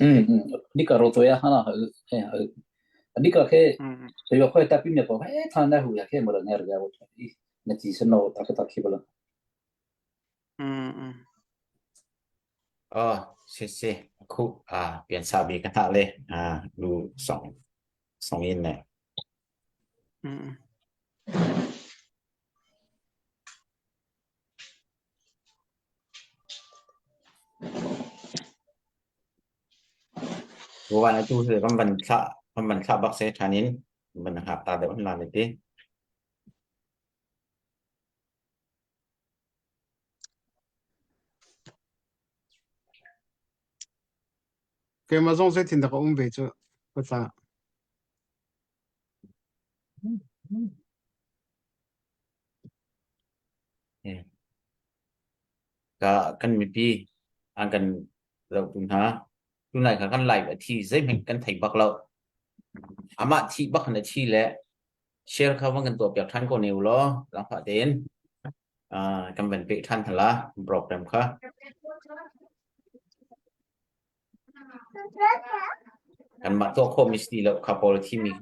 嗯嗯，你个落做啊，哈啦，嘿，你个去， อืม 你个去搭边个个，嘿，他那户也去没得那个，我那自身咯，大家搭去不了。 อืมอืม အော်စစ်စစ်အခုအာပြန်စပြီခဏလေးအာလူဆောင်ဆောင်ရင်းနဲ့ อืม ဘဝနဲ့သူ့ဆိုကမ်ဘန်ခကမ်ဘန်ခဘက်စေဌာနင်းဘန်ဟာတာတဲ့ဟလာနေတိ Keimah zong zeitindah ka um ve cu ka ca. ကကန်မီပီအန်ကန်လောက်သူဟာသူနိုင်ခကန်လိုက်အထီစိတ်ကန်ထိုင်ဘက်လောက်အမထီဘက်နဲ့ချီလဲ share ခဝန်ကန်ตัวเปียกทันကိုနေဦးလောလောဖတဲ့အာကမ်ဘန်ပေထန်ထလာ program ခ kan mah tuah khawh mi si lo kha pawl thimi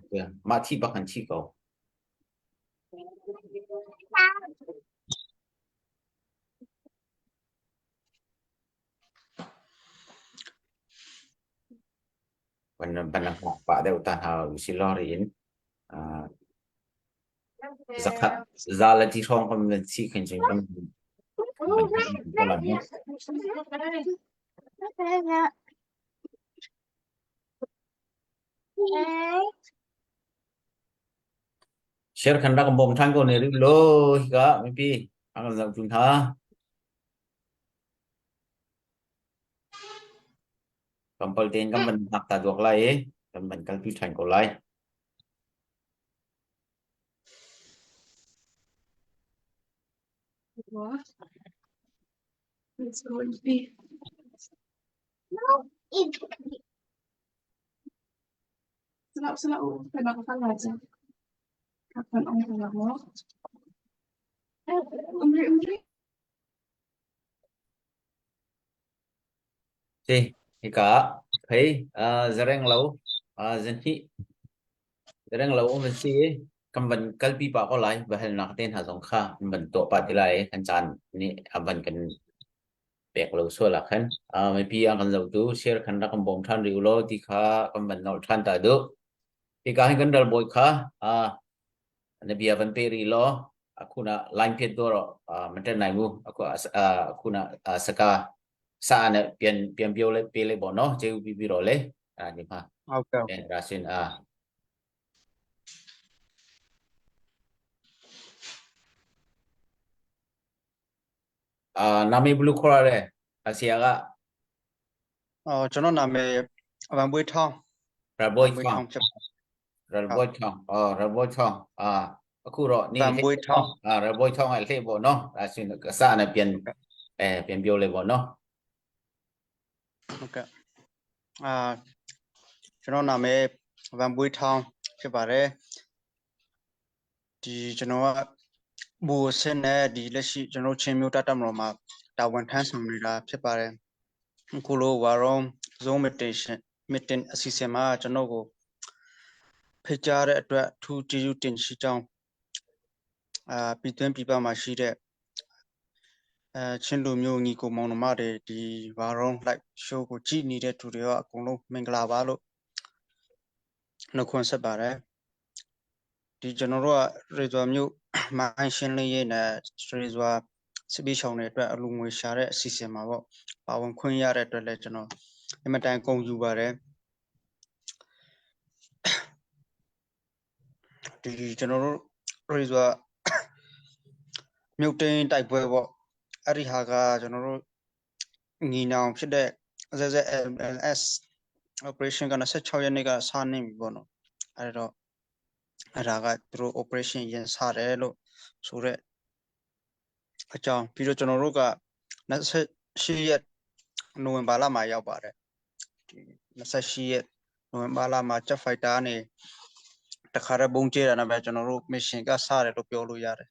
mah thi bak an thi ko. Ban ban pa deuh ta hna usi law riin zakhat za le ti hrawng kan van si khin cun kan van ko lai mu. Share khan rak bom than ko ne ri lo hika mipi ang zang tun tha. Kampal tein kan van hak ta duak lai i kan van kalpi ṭhan ko lai. It's going to be. Si, hika hei zareng lo zanhnih zareng lo um an si i kan van kalpi pah ko lai biahalnak te hna zong kha kan van tuah pah ti lai i kan caan nih a van kan pek lo sual ah khan mipi a kan zohtu share khan rak kan bawm ṭhan rih u law ti kha kan van nawl ṭhan ta duh. Hika hin kan ralbawi kha na bia van pe rih law akhuna line phet do ro man nai mu aku akhuna saka sa na pian pian bio le pe le bo no je bi bi ro le ni ma ဟုတ်ကဲ့ en rasin a နာမည်ဘလူးခေါ်ရတဲ့အဆီယာက အော်ကျွန်တော်နာမည်အဗန်ပွေးထောင်း ရဘွို ပွေး ချောင်း ထောင်းဖြစ်ပါ ရဘွိုချောင်းအော်ရဘွိုချောင်းအာအခုတော့နေ ဗန်ပွေးထောင်း အာရဘွိုချောင်းအဲ့လှည့်ပေါ့နော်ဒါဆိုရင်ကစနဲ့ပြန်အဲပြန်ပြောလိုက်ပေါ့နော် ဟုတ်ကဲ့အာကျွန်တော်နာမည်ဗန်ပွေးထောင်းဖြစ်ပါတယ်ဒီကျွန်တော်ကဘူဆင်းနဲ့ဒီလက်ရှိကျွန်တော်ချင်းမျိုးတတ်တမတော်မှာတာဝန်ထမ်းဆောင်နေတာဖြစ်ပါတယ်အခုလိုဝါရုံ Zoom meeting meeting အစီအစဉ်မှာကျွန်တော်ကိုဖိတ်ကြားတဲ့အတွက်အထူးကျေးဇူးတင်ရှိကြောင်းအာပြည်တွင်းပြည်ပမှာရှိတဲ့အဲချင်းလူမျိုးညီကိုမောင်နှမတွေဒီဝါရုံ live show ကိုကြည့်နေတဲ့သူတွေရောအကုန်လုံးမင်္ဂလာပါလို့နှုတ်ခွန်းဆက်ပါတယ်ဒီကျွန်တော်တို့ကရေဇွာမျိုးမိုင်းရှင်းလင်းရေးနဲ့ရေဇွာစစ်ပေးရှောင်းတွေအတွက်အလူငွေရှာတဲ့အစီအစဉ်မှာပေါ့ပါဝင်ခွင့်ရတဲ့အတွက်လည်းကျွန်တော်အင်မတန်ဂုဏ်ယူပါတယ်ဒီကျွန်တော်တို့ရေဇွာမြုပ်တင်းတိုက်ပွဲပေါ့အဲ့ဒီဟာကကျွန်တော်တို့ညီနောင်ဖြစ်တဲ့ ZZLS operation က26ရက်နေ့ကစနေပြီပေါ့နော်အဲ့တော့အဲ့ဒါကသူတို့ operation ရင်စတယ်လို့ဆိုတော့အကြောင်းပြီးတော့ကျွန်တော်တို့က28ရက်နိုဝင်ဘာလမှာရောက်ပါတယ်ဒီ28ရက်နိုဝင်ဘာလမှာ Jet Fighter နေတခါတည်းပုံကျဲတာနဲ့ပဲကျွန်တော်တို့ mission ကစတယ်လို့ပြောလို့ရတယ်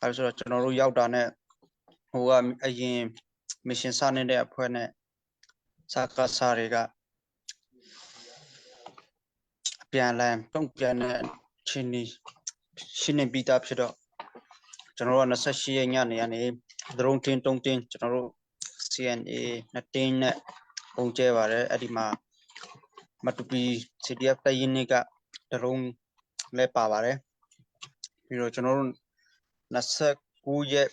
အဲဆိုတော့ကျွန်တော်တို့ရောက်တာနဲ့ဟိုကအရင် mission စနေတဲ့အဖွဲ့နဲ့စကားစတွေက အပြန်အလှန်တုံ့ပြန်တဲ့အခြေအနေရှိနေပြီးသားဖြစ်တော့ကျွန်တော်တို့က28ရက်ညနေကနေဒရုန်းတင်းတုံးတင်းကျွန်တော်တို့ CNA နှစ်တင်းနဲ့ပုံကျဲပါတယ်အဲ့ဒီမှာမတူပီ CDF တရင်တွေကဒရုန်းလည်းပါပါတယ်ပြီးတော့ကျွန်တော်တို့29ရက်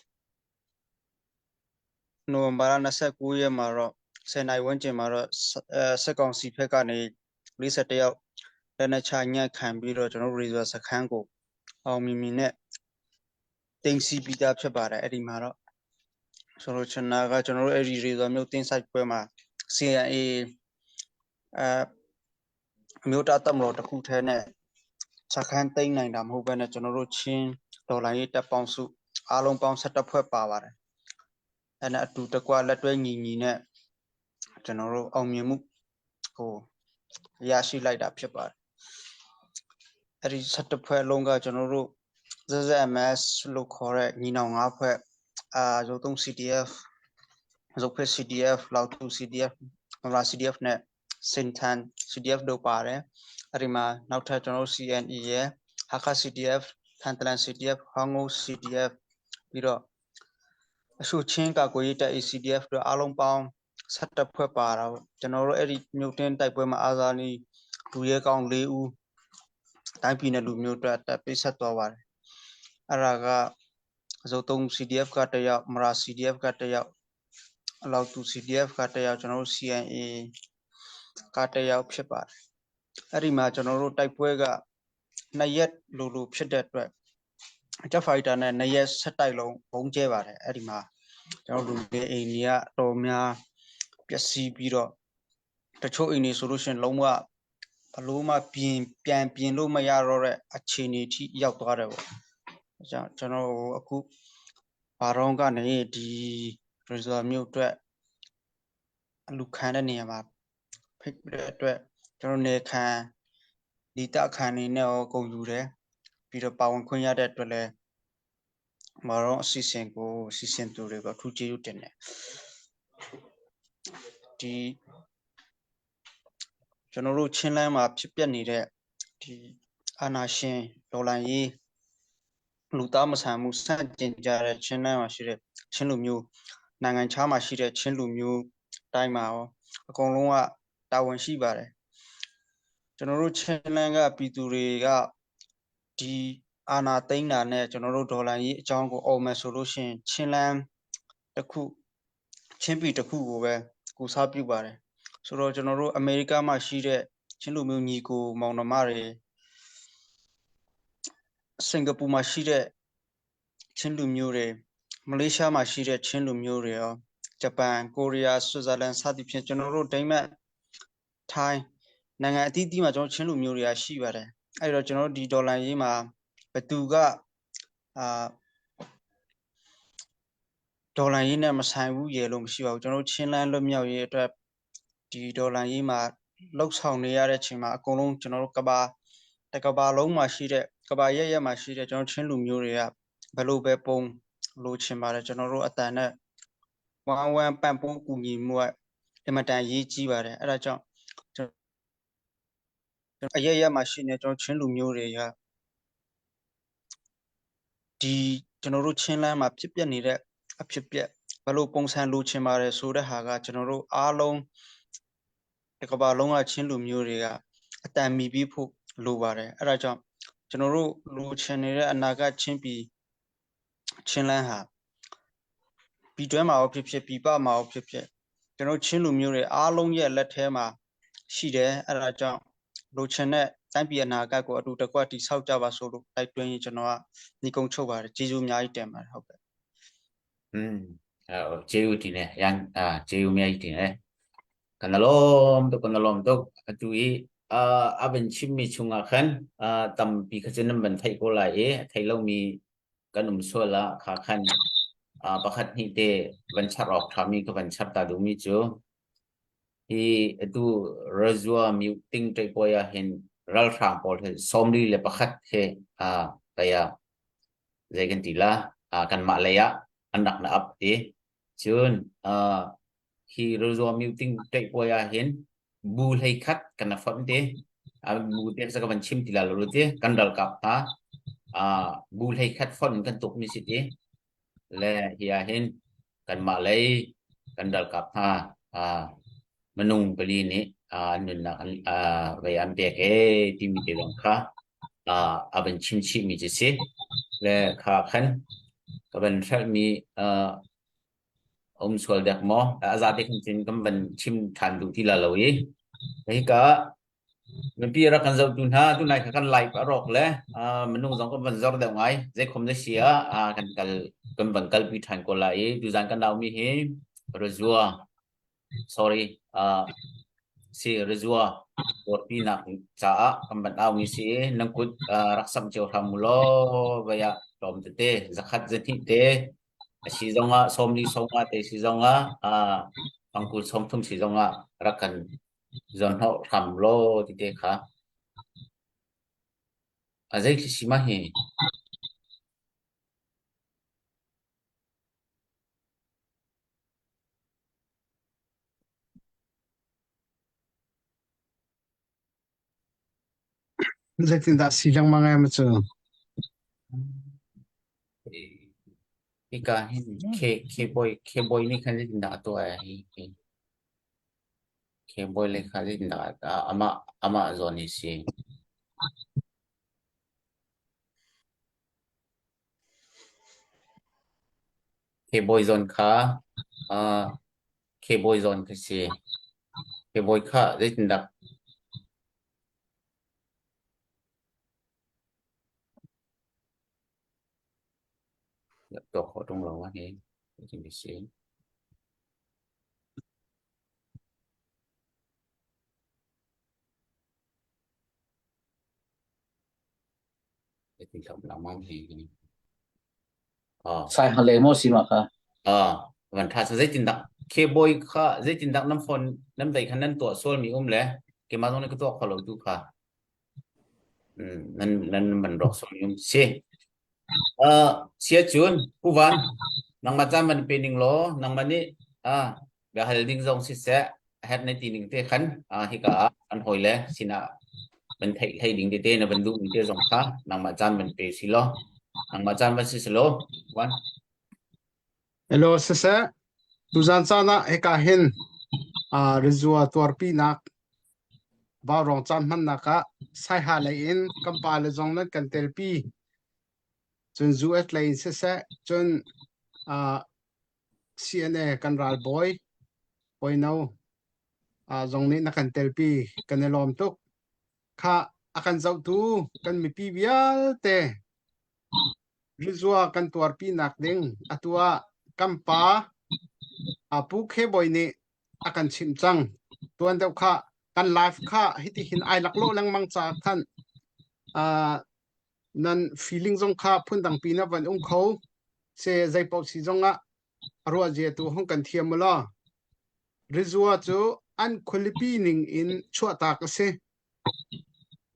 နိုဝင်ဘာလ29ရက်မှာတော့10နိုင်ဝန်းကျင်မှာတော့အဲစက်ကောင်စီဖက်ကနေ41ယောက်လက်နက်ချညက်ခံပြီးတော့ကျွန်တော်တို့ reserve စခန်းကိုအောင်မြင်မြင်နဲ့တင်စီပြီးသားဖြစ်ပါတယ်အဲ့ဒီမှာတော့ဆိုတော့ကျွန်တော်ကကျွန်တော်တို့အဲ့ဒီ reserve မျိုးတင်ဆိုင်ပွဲမှာ CIA အဲအမျိုးသားတပ်မတော်တစ်ခုထဲနဲ့စခန်းသိမ်းနိုင်တာမဟုတ်ဘဲနဲ့ကျွန်တော်တို့ချင်းဒေါ်လာရေးတပ်ပေါင်းစုအားလုံးပေါင်း17ဖွဲ့ပါပါတယ်အဲ့နဲ့အတူတကွလက်တွဲညီညီနဲ့ကျွန်တော်တို့အောင်မြင်မှုဟိုရရှိလိုက်တာဖြစ်ပါတယ်အဲ့ဒီ17ဖွဲ့လုံးကကျွန်တော်တို့ ZZMS လို့ခေါ်တဲ့ညီနောင်၅ဖွဲ့အာရုပ်သုံး CDF ရုပ်ဖက် CDF လောက်တူ CDF မလာ CDF နဲ့စင်တန် CDF တို့ပါတယ်အဲ့ဒီမှာနောက်ထပ်ကျွန်တော်တို့ CNE ရယ်ဟာခ CDF ထန်တလန် CDF ဟောင်ငို CDF ပြီးတော့အရှုချင်းကာကွယ်ရေးတပ် ACDF တို့အားလုံးပေါင်း17ဖွဲ့ပါတာပေါ့ကျွန်တော်တို့အဲ့ဒီမြို့တင်းတိုက်ပွဲမှာအာဇာနည်လူရဲကောင်၄ဦးတိုင်းပြည်နယ်လူမျိုးအတွက်တက်ပေးဆက်သွားပါတယ်အဲ့ဒါကအစိုး3 CDF ကတယောက်မရာ CDF ကတယောက်အလောက်တူ CDF ကတယောက်ကျွန်တော်တို့ CNA ကတယောက်ဖြစ်ပါတယ်အဲ့ဒီမှာကျွန်တော်တို့တိုက်ပွဲကနှစ်ရက်လိုလိုဖြစ်တဲ့အတွက်ဂျက်ဖိုက်တာနဲ့နှစ်ရက်ဆက်တိုက်လုံးဘုံကျဲပါတယ်အဲ့ဒီမှာကျွန်တော်တို့လူတွေအိမ်ကြီးကတော်များပျက်စီးပြီးတော့တချို့အိမ်တွေဆိုလို့ရှိရင်လုံးဝဘလို့မှပြင်ပြန်ပြင်လို့မရတော့တဲ့အခြေအနေထိရောက်သွားတယ်ပေါ့အဲကြောင့်ကျွန်တော်အခုဘာရောင်းကနေဒီ resort မြို့အတွက်အလူခံတဲ့နေရာမှာဖိတ်တဲ့အတွက်ကျွန်တော်နေခံဒီတအခန်းနေနဲ့ရောကုန်ယူတယ်ပြီးတော့ပါဝင်ခွင့်ရတဲ့အတွက်လည်းမရောအစီအစဉ်ကိုအစီအစဉ်သူတွေကထူးကျေးဇူးတင်တယ်ဒီကျွန်တော်တို့ချင်းလန်းမှာဖြစ်ပျက်နေတဲ့ဒီအာနာရှင်ဒေါ်လာရေးလူသားမဆန်မှုစန့်ကျင်ကြတဲ့ချင်းလန်းမှာရှိတဲ့ချင်းလူမျိုးနိုင်ငံခြားမှာရှိတဲ့ချင်းလူမျိုးတိုင်းမှာရောအကုန်လုံးကတာဝန်ရှိပါတယ်ကျွန်တော်တို့ချင်းလန်းကပြည်သူတွေကဒီအာနာသိန်းတာနဲ့ကျွန်တော်တို့ဒေါ်လာရေးအကြောင်းကိုអော်မယ်ဆိုလို့ရှိရင်ချင်းလန်းတစ်ခုချင်းပြည်တစ်ခုကိုပဲကိုစားပြုပါတယ်ဆိုတော့ကျွန်တော်တို့အမေရိကမှာရှိတဲ့ချင်းလူမျိုးညီကိုမောင်နှမတွေစင်ကာပူမှာရှိတဲ့ချင်းလူမျိုးတွေမလေးရှားမှာရှိတဲ့ချင်းလူမျိုးတွေရောဂျပန်ကိုရီးယားဆွစ်ဇာလန်စသဖြင့်ကျွန်တော်တို့ဒိန်းမတ်ထိုင်းနိုင်ငံအသီးသီးမှာကျွန်တော်ချင်းလူမျိုးတွေကရှိပါတယ်အဲ့တော့ကျွန်တော်တို့ဒီဒေါ်လာရေးမှာဘသူကအာဒေါ်လာရေးနဲ့မဆိုင်ဘူးရေလို့မရှိပါဘူးကျွန်တော်တို့ချင်းလန်းလွတ်မြောက်ရေးအတွက်ဒီဒေါ်လာရေးမှာလှုပ်ဆောင်နေရတဲ့ချိန်မှာအကုန်လုံးကျွန်တော်တို့ကဘာတကဘာလုံးမှာရှိတဲ့ကဘာရက်ရက်မှာရှိတဲ့ကျွန်တော်ချင်းလူမျိုးတွေကဘယ်လိုပဲပုံလိုချင်ပါတယ်ကျွန်တော်တို့အတန်နဲ့ဝမ်ဝမ်ပန့်ပိုးကူညီမှုကအင်မတန်ရေးကြီးပါတယ်အဲ့ဒါကြောင့်ကျွန်တော်အရက်ရက်မှာရှိနေကျွန်တော်ချင်းလူမျိုးတွေကဒီကျွန်တော်တို့ချင်းလန်းမှာဖြစ်ပျက်နေတဲ့အဖြစ်ပျက်ဘယ်လိုပုံစံလိုချင်ပါတယ်ဆိုတဲ့ဟာကကျွန်တော်တို့အားလုံးတစ်ကမ္ဘာလုံးကချင်းလူမျိုးတွေကအတန်မီပြီးဖို့လိုပါတယ်အဲ့ဒါကြောင့်ကျွန်တော်တို့လိုချင်နေတဲ့အနာဂတ်ချင်းပြည်ချင်းလန်းဟာပြည်တွင်းမှာရောဖြစ်ဖြစ်ပြည်ပမှာရောဖြစ်ဖြစ်ကျွန်တော်ချင်းလူမျိုးတွေအားလုံးရဲ့လက်ထဲမှာရှိတယ်အဲ့ဒါကြောင့်လိုချင်တဲ့တိုင်းပြည်အနာဂတ်ကိုအတူတကွတည်ဆောက်ကြပါဆိုလို့တိုက်တွန်းရင်ကျွန်တော်ကညီကုံချုပ်ပါတယ်ကျေးဇူးအများကြီးတင်ပါတယ်ဟုတ်ကဲ့ อืมအဲကျေးဇူးတင်တယ်ရန်အာကျေးဇူးအများကြီးတင်တယ်ကနလုံးတုကနလုံးတုအတူဤအာအဘင်ချိမီချုံအခန်အာတမ်ပီခချနမ်ဘန်ထိုင်ကိုလာေထိုင်လုံးမီကနုံဆောလာခါခန်အာပခတ်နိတေဝန်ချရော့ခါမီကဝန်ချတာဒူမီချူฮีအတူရဇွာမြူတင်းတေပေါ်ယာဟင်ရလရာပေါ်ဟေစုံလီလေပခတ်ဟေအာတယာဇေကန်တီလာအာကန်မလေယာ an rak na ap ti cun uh, hi rozo meeting te poya hin bu hlei khat kan na fon te. Bu te ka van chim ti la lo ti kan ralkap hna bu hlei khat fon kan tuk mi si ti le hi ah hin kanmah lei kan ralkap hna minung pali nih nunnak vei an pek e timi te zong kha a van chim chih mi cu si le kha khan ka van hrelh mi um sual dek maw a zate khan cun kan van chim ṭhan duh ti la lo i hika mipi rak kan zohtu hna tunai kha kan live a rawk le minung zong kan van zor deuh ngai zeikhom na si ah kan kal kan van kalpi ṭhan ko lai i tuzan kan naumi hi Rezua sorry uh, si Rezua dawtpinak caah kan van aumi si nan kut rak sam cio hram mu law vaya tlawm tete zakhat zahnih te a si zongah 40 sawmnga te si zongah pangkul 30 si zongah rak kan zawnhnawh hram law ti te kha a zei khi si ma hi? Zeitindah si lengmang em cu? Hika hin K K boy K boy nih khan zeitindah a tuah hi hi K boy le kha zeitindah amah amah zawn hi si. K boy zawn kha uh, K boy zawn kha si. K boy kha zeitindah tuah khawh ṭung lo hi zeitin si. Zeitin hlawm lengmang hi. Ah. Sai hale maw si ma kha? Ah, van tha sa zeitindah K-boy kha zeitindah nan phone nan vei khan nan tuah sual mi um le keimah zong nih ka tuah kho lo tu kha. Nan nan man rawk sual mi um si. Uh, sia cun Pu Van nangmah caan van pe ning law nangmah nih ah bia hal ding zong siseh a herh na ti ning te khan hika ah an hawile sinah van theih hlei ding tete na van duh mi te zong kha nangmah caan van pe si law nangmah caan van si si law wan Hello siseh tuzan caan ah hika hin uh, rizua tuarpinak vaurawng caan hmannak ah saiha lei in kan pa le zong nan kan telpi cun US lei in siseh cun uh, CNA kan ralbawi Bawino zong nih na kan telpi kan i lawm tuk. Kha a kan zohtu kan mipi vialte rizua kan tuarpi nak ding atu ah kan pa Pu Khe Bawi nih a kan chimh cang. Tuan deuh kha kan live kha hiti hin ai laklawh lengmang caah khan nan feeling zong kha phundang pi na van um kho se zeipaoh si zongah a ruah zia tu hong kan thiam mu law Rizua cu an khualipi ning in chuahtak a si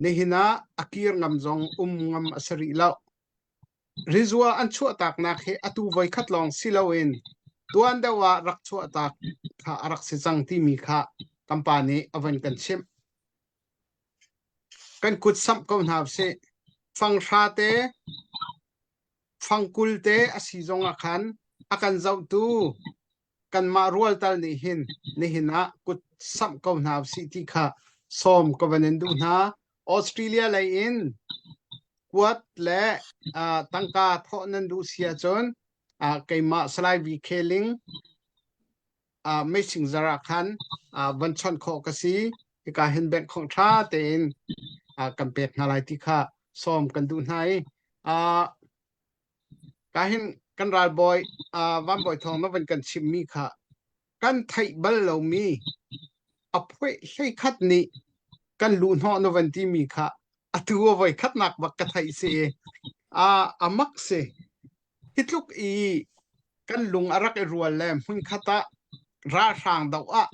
nihin ah a kir ngam zong um ngam a si rih lo Rizua an chuahtaknak hi atu voi khat lawng si loin tuan deuh ah rak chuahtak kha a rak si cang timi kha kan pa nih a van kan chimh Kan kut samh ko hna usih. Fanghra te, fangkul te a si zongah khan a kan zohtu kanmah rual tal nih hin nihin ah kut samh ko hna usih ti kha sawm ka van in duh hna. Australia lei in kuat le uh, tangka thawh nan duh si ahcun uh, keimah Salai VK Ling uh, meising ah khan uh, van chawnh khawh ka si hika hin bank khong tha tein uh, kan pek hna lai ti kha sawm kan duh hna i uh, ka hin kan ralbawi uh, van bawi thong na van kan chimmi kha kan theih bal lomi a phuai hlei khat nih kan luh hnawh na van timi kha atu a voi khatnak bak ka theih si i a amak si hi tluk i kan lung a rak i rual le hmunkhat ah ralhrang doh ah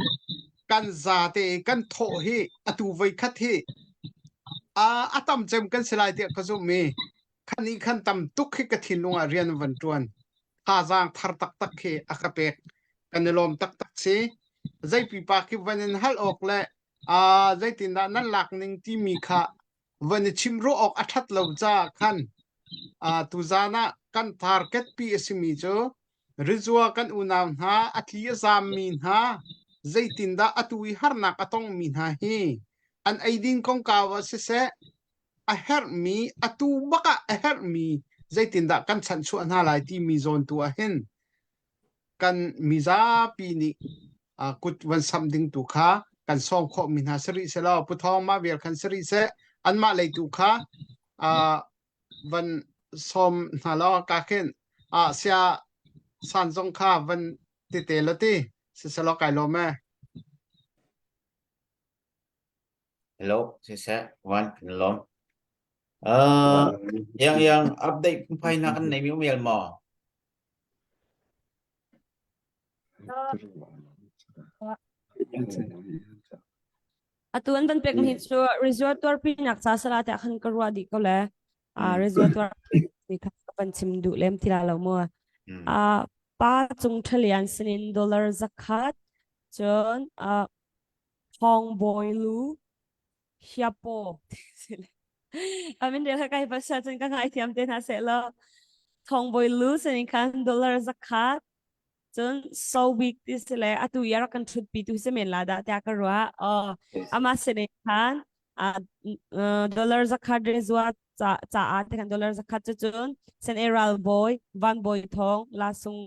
kan zate i kan thawh hi atu voikhat hi a a tam cem kan si lai tiah ka zumh i khan i khan tam tuk hi ka thinlung ah rian van ṭuan thazaang thar taktak khi a ka pek kan i lawm taktak si zei pipa khi van in hal awk le. Zeitindah nan lak ning timi kha van i chim ruah awk a ṭhat lo caah khan tuzaan ah kan target pi a simi cu Rizua kan unau hna a tli a zaammi hna zeitindah atu i harnak a tongmi hna hi an eidin kongkau ah siseh a herhmi atu bak ah a herhmi zeitindah kan chanhchuah hna lai timi zawn tu ah hin kan mizapi nih kut van samh ding tu kha kan sawm khawhmi hna si rih selaw Pu Thawng mah vial khan si rih seh anmah lei tu kha van sawm hna law ka khin sia san zong kha van tete la ti siselaw kai lawm e. Hello, siseh, wan kan lawm. Uh, yang yang update phunphai na kan nei mi um el maw? Atu an van pek mi cu resort tuarpi nak ca sala te khan ka ruah dih ko le. A resort tuarpi kha ka van chim duh lem ti la lo mu. A pa cung thalian sinin dollar zakhat cun a Thong Bawi Lu Hiapo Amin rel kai pasal cun ka ngai thiam te hna seh law Thong Bawi Lu sinin khan dollar zakhat cun so weak ti si le atu i a rak kan ṭhut pi tu si men la dah tiah ka ruah. Oh, amah sinin khan dollar zakhat rezua caah te khan dollar zakhat cu cun sen e ral bawi van bawi thong la sung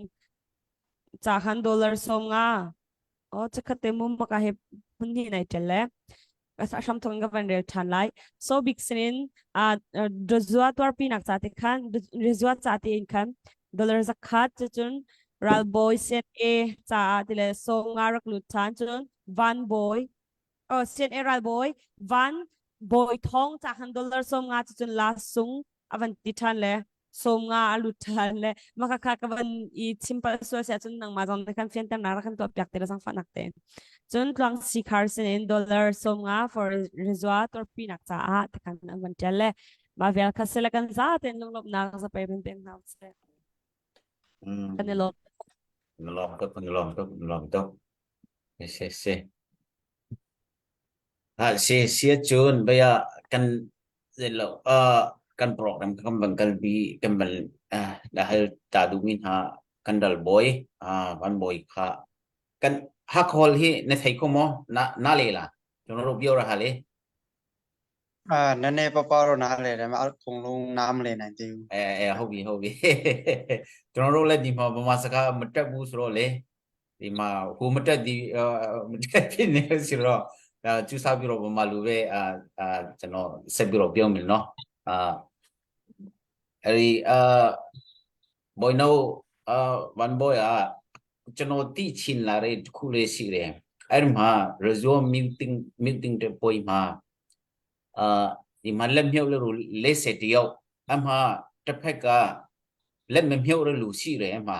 ca khan dollar som nga Oh, chakhat te mum maka he hun hi nai tel le. A hram thong ka van rel than lai. So big sinin a rezua tuarpi nak cha te khan rezua cha te in khan dollar zakhat chu chun ral boy sen e cha ti le so nga rak lut than chun van boy oh sen e ral boy van boy thong cha khan dollar som nga chu chun la sung avan ti than le Sawm nga a lut ṭhan le mah khakha ka van i chim palh sual si ahcun nangmah zong nih khan fianternak rak kan tuah piak te la zangfahnak tein. Cun tluang sikhar sinin dollar sawm nga for rizua tuarpinak caah tikhan an van ṭial le mah vial kha sile kan za tein lunglawmhnak zapei van pek hna usih. Kan i lawm. Na lawm tuk, na lawm tuk, na lawm tuk. Si, si. Ha, si, si cun bia kan Zeilo kan program kan van kalpi kan van na hal ta duhmi hna kan ral bawi van bawi kha kan Hakhawl hi na thei ko maw na na le la cun ro bio ra hale Ah, nene papa ro na le le ma kong lung nam le nai ti အဲအဲဟုတ်ပြီဟုတ်ပြီကျွန်တော်တို့လည်းဒီမှာဗမာစကားမတက်ဘူးဆိုတော့လေ ဒီမှာဟိုမတက်ဒီမတက်ဖြစ်နေဆိုတော့အဲကျူးစားပြီးတော့ဗမာလူပဲအာအာကျွန်တော်ဆက်ပြီးတော့ပြောမယ်နော်အာအဲ့ဒီအာဘိုင်နိုအာဝန်ဘိုယာကျွန်တော်တိချင်လာတဲ့တခုလေးရှိတယ်အဲ့ဒီမှာ resort meeting meeting တဲ့ပွဲမှာအာဒီမှာလက်မြုပ်လို့လေးစတယောက်အမှတစ်ဖက်ကလက်မမြုပ်တဲ့လူရှိတယ်အမှ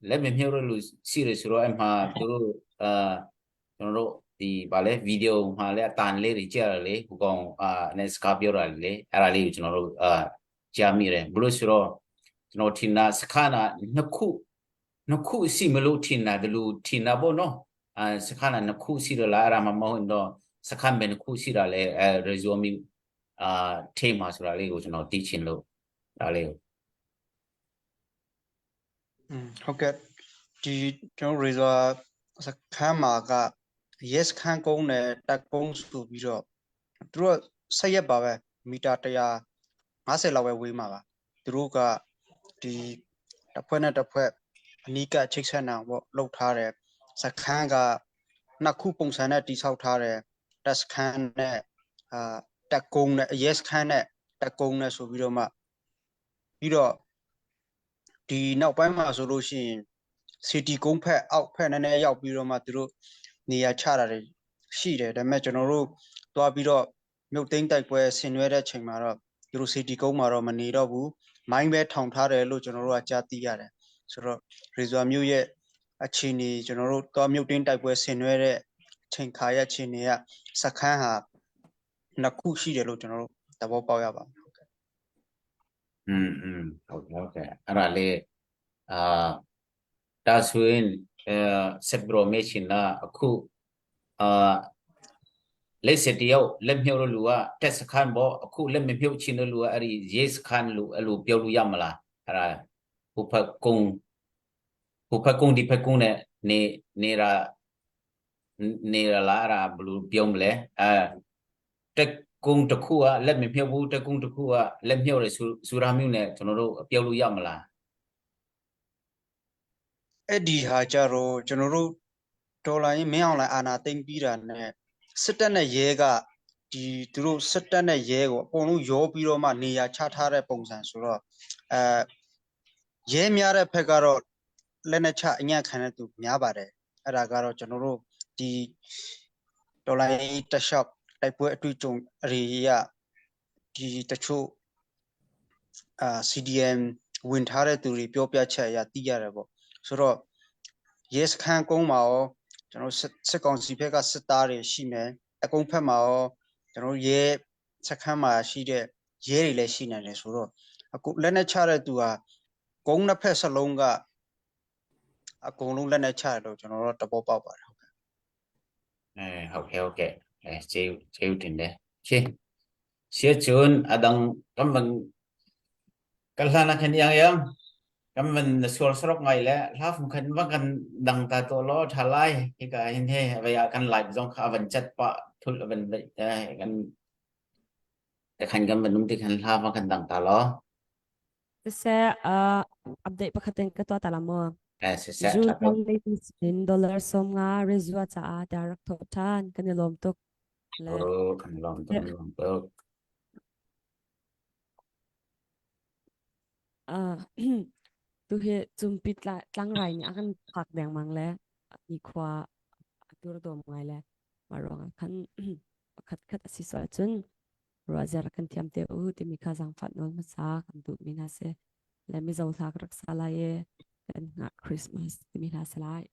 လက်မမြုပ်တဲ့လူရှိတယ်ဆိုတော့အမှသူတို့အာကျွန်တော်တို့ဒီဗာလဲဗီဒီယိုမှာလဲအတန်လေးတွေကြားရလေဟိုကောင်အာနဲ့စကားပြောတာလေအဲ့ဒါလေးကိုကျွန်တော်တို့အာကြားမိတယ်ဘလို့ဆိုတော့ကျွန်တော်ထင်တာစခါနာနှစ်ခုနှစ်ခုရှိမလို့ထင်တာဒီလိုထင်တာပေါ့နော်အာစခါနာနှစ်ခုရှိတော့လားအဲ့ဒါမှမဟုတ်တော့စခါမယ်နှစ်ခုရှိတာလဲအဲ resume အာထိမှာဆိုတာလေးကိုကျွန်တော်သိချင်လို့ဒါလေးကို อืมဟုတ်ကဲ့ဒီကျွန်တော် Razor စခန်းမှာက yes ခန်းကုန်းနဲ့တက်ကုန်းဆိုပြီးတော့သူတို့ဆက်ရက်ပါပဲမီတာ150လောက်ပဲဝေးမှာပါသူတို့ကဒီတစ်ဖွဲ့နဲ့တစ်ဖွဲ့အနီးကပ်ချိတ်ဆက်နိုင်ပေါ့လှုပ်ထားတယ်စခန်းကနှစ်ခုပုံစံနဲ့တိဆောက်ထားတယ်တက်စခန်းနဲ့အာတက်ကုန်းနဲ့ yes ခန်းနဲ့တက်ကုန်းနဲ့ဆိုပြီးတော့မှပြီးတော့ ဒီနောက်ပိုင်းမှာဆိုလို့ရှိရင်စီတီကုန်းဖက်အောက်ဖက်နည်းနည်းရောက်ပြီးတော့မှသူတို့နေရာချတာတွေရှိတယ်ဒါပေမဲ့ကျွန်တော်တို့သွားပြီးတော့မြုပ်သိမ်းတိုက်ပွဲဆင်နွှဲတဲ့ချိန်မှာတော့သူတို့စီတီကုန်းမှာတော့မနေတော့ဘူးမိုင်းပဲထောင်ထားတယ်လို့ကျွန်တော်တို့ကကြားသိရတယ်ဆိုတော့ရီဇွာမြို့ရဲ့အခြေအနေကျွန်တော်တို့သွားမြုပ်သိမ်းတိုက်ပွဲဆင်နွှဲတဲ့ချိန်ခါရဲ့အခြေအနေကစခန်းဟာနှစ်ခုရှိတယ်လို့ကျွန်တော်တို့သဘောပေါက်ရပါမယ်ဟုတ်ကဲ့ อืมอืมဟုတ်ကဲ့ဟုတ်ကဲ့အဲ့ဒါလေးအာဒါဆိုရင်အဲဆက်ပြီးတော့မေးချင်တာအခုအာ Le se tio le mhio ro lu a tet sakhan bo akhu le me mhio chin ro lu a ari ye sakhan lu alu pyo lu yam la ara hu pha kung hu pha kung di pha kung ne ne ne ra ne ra la ra blu pyom le a တကုံတစ်ခုကလက်မမြုပ်ဘူးတကုံတစ်ခုကလက်မြုပ်တယ်ဆူဆူရာမျိုးနဲ့ကျွန်တော်တို့ပြောလို့ရမလား အဲ့ဒီဟာကြတော့ကျွန်တော်တို့ဒေါ်လာရင်းမင်းအောင်လှိုင်အာနာသိမ့်ပြီးတာနဲ့စစ်တပ်နဲ့ရဲကဒီသူတို့စစ်တပ်နဲ့ရဲကိုအကုန်လုံးရောပြီးတော့မှနေရာချထားတဲ့ပုံစံဆိုတော့အဲရဲများတဲ့ဘက်ကတော့လက်နဲ့ချအညံ့ခံတဲ့သူများပါတယ်အဲ့ဒါကတော့ကျွန်တော်တို့ဒီဒေါ်လာရင်းတက်လျှောက်တိုက်ပွဲအတွေ့အကြုံအရေရဒီတချို့အာ CDM ဝင်ထားတဲ့သူတွေပြောပြချက်အရသိရတယ်ပေါ့ဆိုတော့ရဲစခန်းကုန်းမှာရောကျွန်တော်စစ်စစ်ကောင်စီဘက်ကစစ်သားတွေရှိမယ်အကုန်းဖက်မှာရောကျွန်တော်ရဲစခန်းမှာရှိတဲ့ရဲတွေလည်းရှိနေတယ်ဆိုတော့အခုလက်နဲ့ချတဲ့သူဟာကုန်းတစ်ဖက်စလုံးကအကုန်လုံးလက်နဲ့ချတယ်လို့ကျွန်တော်တို့တဘောပေါက်ပါတယ်ဟုတ်ကဲ့ အဲဟုတ်ကဲ့ဟုတ်ကဲ့အဲကျေးကျေးတင်တယ်ရှေ့ရှေ့ချွန်းအဒံကမ်ဝန်ကလနာခန်ယံယံကမ်ဝန်စဝစရော့ငိုင်လဲလာဖုန်ခန်ဝကန်ဒန်တာတိုလောထလိုက်ဟိကဟင်ဟေဝယာကန်လိုက်ဇောခအဝန်ချက်ပทุลวันเอกันแต่คันกันมันนุ่มที่คันลาว่ากันดังตาลอ Siseh uh, update pakhat in ka tuah ta la mu. เออเสร็จ June ครับ thong in dollar som nga rezua caah tiah rak thawh ṭhan kan i lawm tuk โอ้ le คันลองต้องลองเปิก uh, tu hi cumpi tlangrai nih a kan phak dengmang le nikhua a durdawm ngai le mah ruangah khan pakhat khat a si sual cun ruahziar kan thiam te u timi kha zaangfah nawl hmasa kan duhmi hna si le mizo hla ka rak sa lai i kan hngah Christmas timi hla si lai.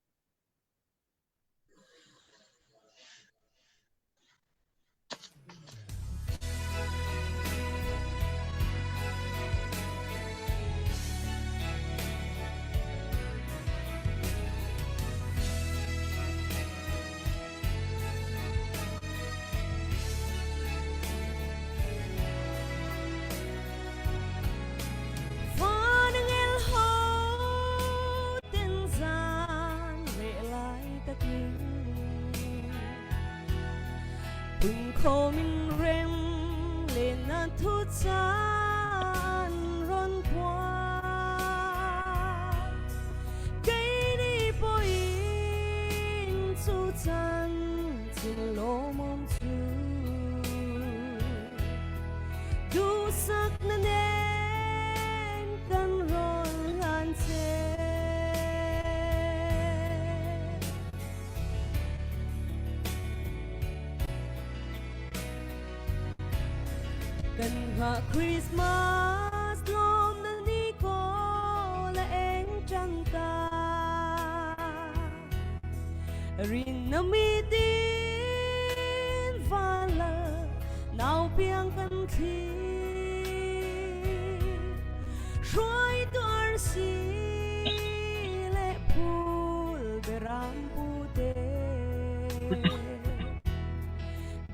Christmas lawm na ni ko la eng cang ta rin na mi tin vala nau piang kan thi hruai tu arsi le phul beram pute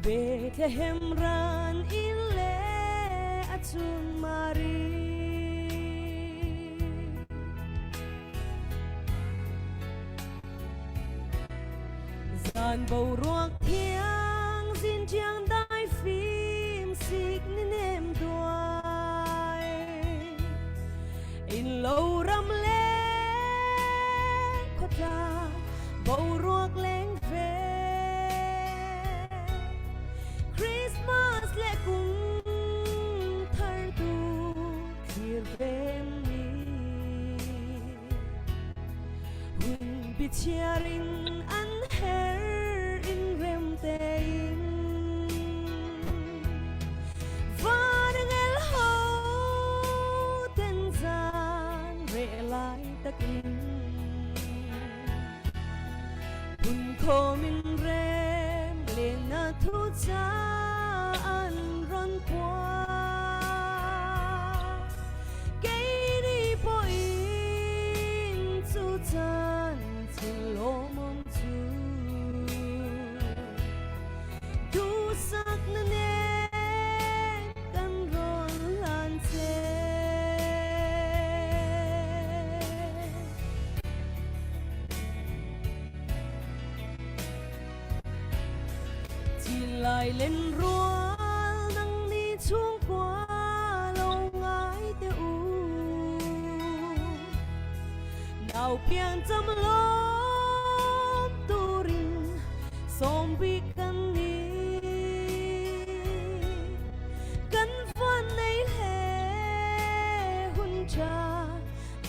Bethlehem ran in le achung Mari Zan boruak thiang zin chiang dai phim sik ni nem duai in lo ram le khawtlang boruak leng ve Christmas le kum thar tu thlir vem ni hun bichiar in an her in rem tein van angel ho ten zan re lai takin hun khom in rem le na thu cha an ron qua kei ni po in chu chan chin lo mom. Lai len rual nang ni chung khua lo ngai te u Nau piang cham lom turin som bi kan ni Kan van nei he hun cha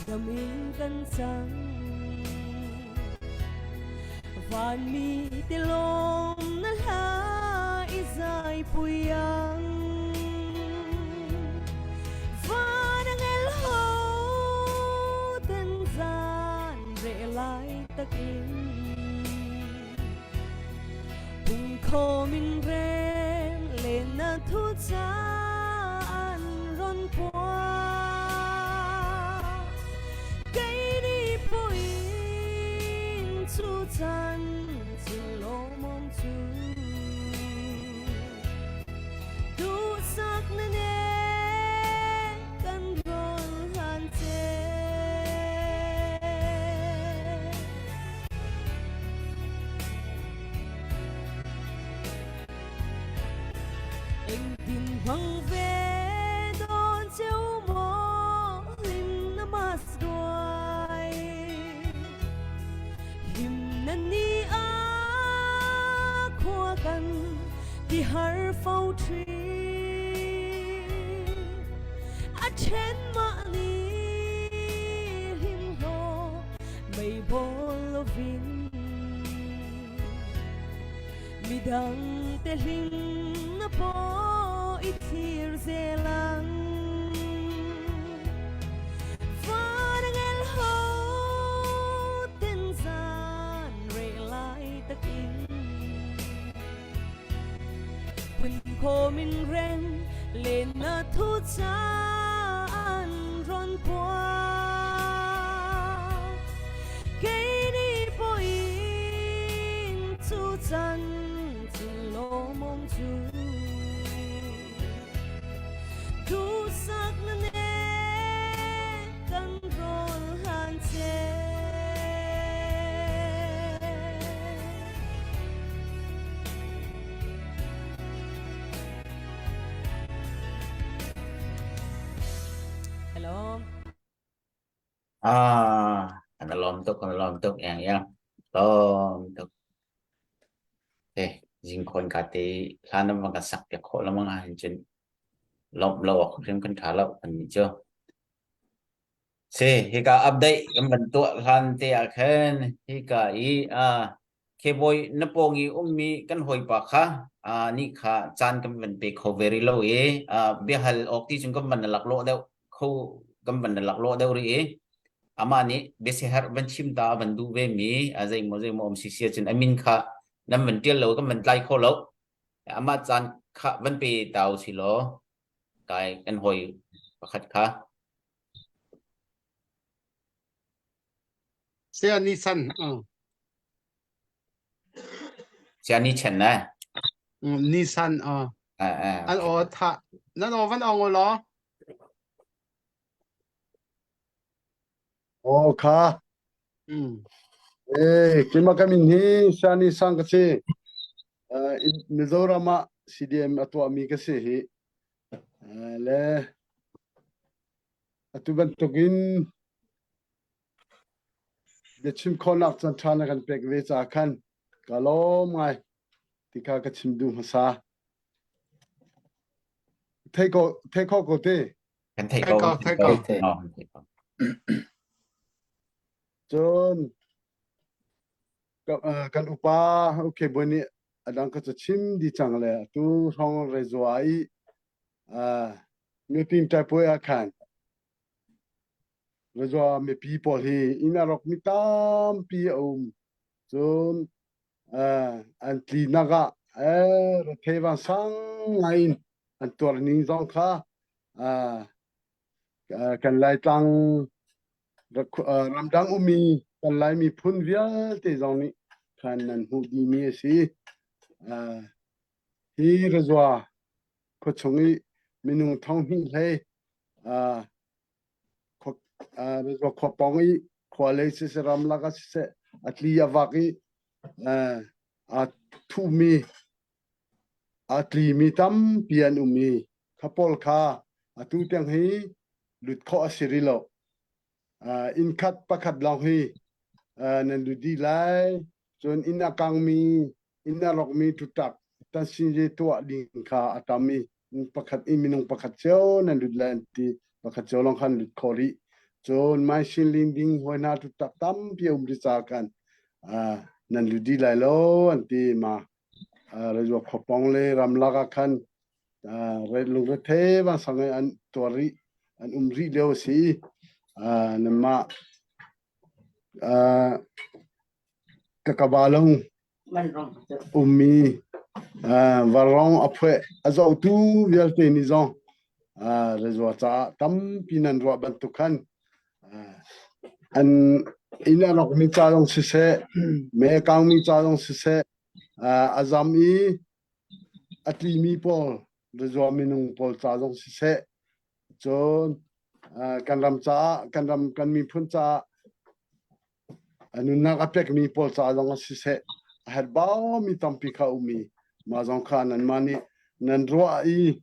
damin kan cang Vanmi tilawm na hla i zai pui ang Van angel ho ten zan re lai takin Pung kho min rem len na thu caan ron pua Kei ni puin chu chan chin lawmawm chu Duhsak na ne kan rawl hlan che Engtin hmang ve dawn cheu maw hlim na mas duai Him na ni a khua kan ti har fo thin A then mah ni hlim ho mei bol lovin Midang te hlim na pawh i thlir zel ang. Vanangel ho ten zan reh lai takin Phun khawm in rem len na thu caan rawn puak. Kei ni pawhin cu can cun lawmawm cu duhsak na ne kan rawl hlan che. Hello. Ah, kan lawm tuk, kan lawm tuk, yang yang. Lawm tuk. Eh, jingkhawn ka te hlan na bang ka sak piak khawh lamang ah hin cun lawmh lo awk hrim kan ṭha lo kan nih cu. Si, hika update kan van tuah hlan te ah khan hika i ah Khebawi na pawng i ummi kan hawipa kha ah nih kha caan kan van pe kho ve rih lo i ah biahal awk ti cun kan van na laklawh deuh kho kan van na laklawh deuh rih i amah nih biasiherh van chim ta a van duh ve mi a zeimaw zeimaw um si si ahcun a min kha nan van ṭial lo kan van tlai kho lo amah caan kha van pe ta u si law kai kan hawi pakhat kha Saya Nisan. Uh. Saya Ni Chen na. Nisan. Uh. An aw tha. Nan aw van ong law. Oh kha. Mm. Eh, keimah ka min hi Shani Sang ka si. Uh, Mizoram ah CDM a tuahmi ka si hi. Uh, le atu bantukin Biachim khawhnak caanṭha na kan pek ve caah khan ka lawm ngai ti kha ka chim duh hmasa. Thei ko thei kho ko te. Kan theih ko. Thei ko, Thei ko. Thei ko. Cun kan upa okay bawi nih a dang ka cu chim di cang le atu hrawng rezua i miping ṭaipuai ah khan Rezua mipi pawl hi inn a rawkmi tampi a um. Cun an tlinak ah rethei vansang ngai in an tuar ning zong kha kan Laitlang ramdang ummi kan Lai miphun vialte zong nih khan nan hmuh dihmi a si. Hi Rezua khuachung i minung thong hnih hlei khua pawng i khua lei siseh ramlak ah siseh a tli a vak i aa thuhmi. A tlimi tampi an um i kha pawl kha atu tiang hi lut khawh a si rih lo. Uh, inn khat pakhat lawng hi uh, nan lut dih lai. Cun inn a kangmi, inn a rawkmi tutak tansin tuah ding kha a tam i pakhat in minung pakhat cio nan lut lai an ti. Pakhat cio lawng khan lut khawh rih. Cun maisin ling ding hoi hna tutak tampi a um rih caah khan uh, nan lut dih lai lo an ti ma Rezua khuapawng le ramlak ah khan lungrethe vansang in an tuar rih an um rih lio a si. Nanmah kakabalung ummi varong a phueh a zohtu vialte nih zong Rezua caah tampi nan ruah bantuk khan an inn a rawkmi ca zong siseh, me a kangmi ca zong siseh, a zam i a tlimi pawl rizua minung pawl ca zong siseh cun kan ram caah kan ram kan miphun caah a nunnak a pekmi pawl ca zong siseh a herhbau mi tampi kha um i mah zong kha nanmah nih nan ruah i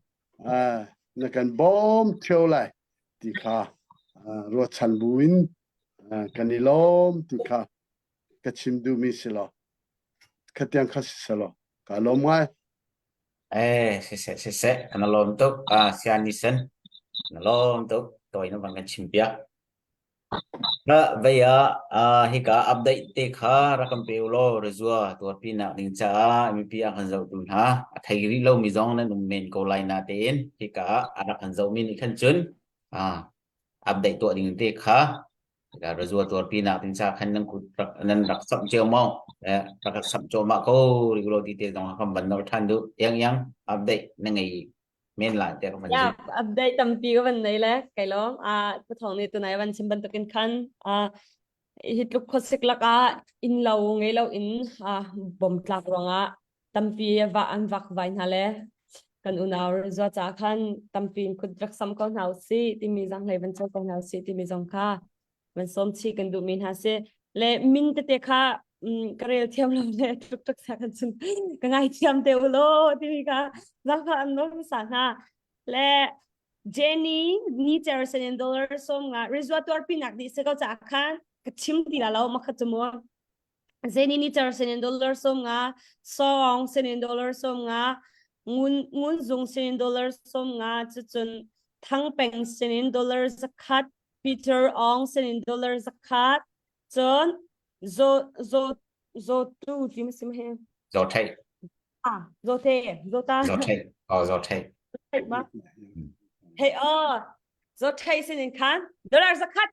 na kan bawm theo lai ti kha ruahchan buin kan i lawm ti kha ka chim duhmi si law khatiang kha si selaw ka lawm ngai. Eh, siseh siseh kan lawm tuk. Ah, sian ni sen. Na lawm tuk. Toi na bang kan chim piak. Ka vei ah ah hika update te kha rak kan pe ulaw rezua tuarpi nak ding caah mipi a kan zohtu hna a thei rih lo mi zong nan um men ko lai na tein hika a rak kan zoh mi nih khan cun ah update tuah ding te kha Rezua tuarpi nak ding ca khan nan kut rak nan rak samh cio maw rak samh cuahmah ko rih ulaw ti te zong kan van nawl ṭhan duh yang yang update na ngei men lai te ka van Ya, update tampi ka van nei le kai lawm. A pathong nih tunai van chim bantukin khan a hi tluk khuasik lakah inn lo ngei lo in a bom tlak ruangah tampi va an vak vai hna le kan unau zua ca khan tampi in kut rak sam ko hna usih timi zang hlei van caw ko hna usih timi zong kha van sawm chih kan duhmi hna si le min tete kha ka rel thiam lo le tuk tuk sa kan cun ka ngai thiam te u law timi kha zangfa an nawl hmasa hna le Jenny ni cer sen dollar som nga rizwa tuar pinak di se ko cha khan ka chim ti la lo ma kha chu mu Jenny ni cer sen dollar som nga song sen dollar som nga ngun ngun zung sen dollar som nga chu chun thang peng sen dollar zakhat Peter Ong sinin dollar zakhat cun zo zo zo tu ti ma sim he zo thei ah zo the zo ta zo thei oh zo thei ma hey oh zo thei sinin khan dollar zakhat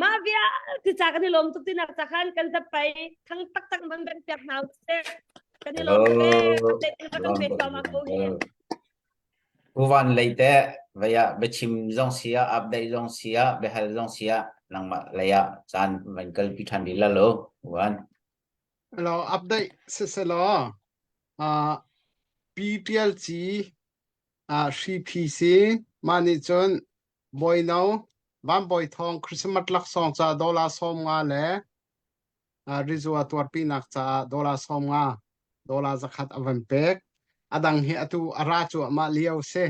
ma via ti cha kan i lom tuk ti nak cha khan kan zapai thang tak tak ban ban piak hna se kan i lom tuk e kan pe ma ko hi Pu Van lei teh vei ah biachim zong si ah, update zong si ah, biahal zong si ah nangmah lei ah caan van kalpi ṭhan rih la lo Pu Van. Hello, update siselaw uh, PPLG uh, hri phi si mah nih cun Bawino Van Bawi Thawng Christmas laksawng ca dollar 50 le rizua tuarpinak caah dollar 50 dollar 100 a van pek. A dang hi atu a ra cuahmah lio si.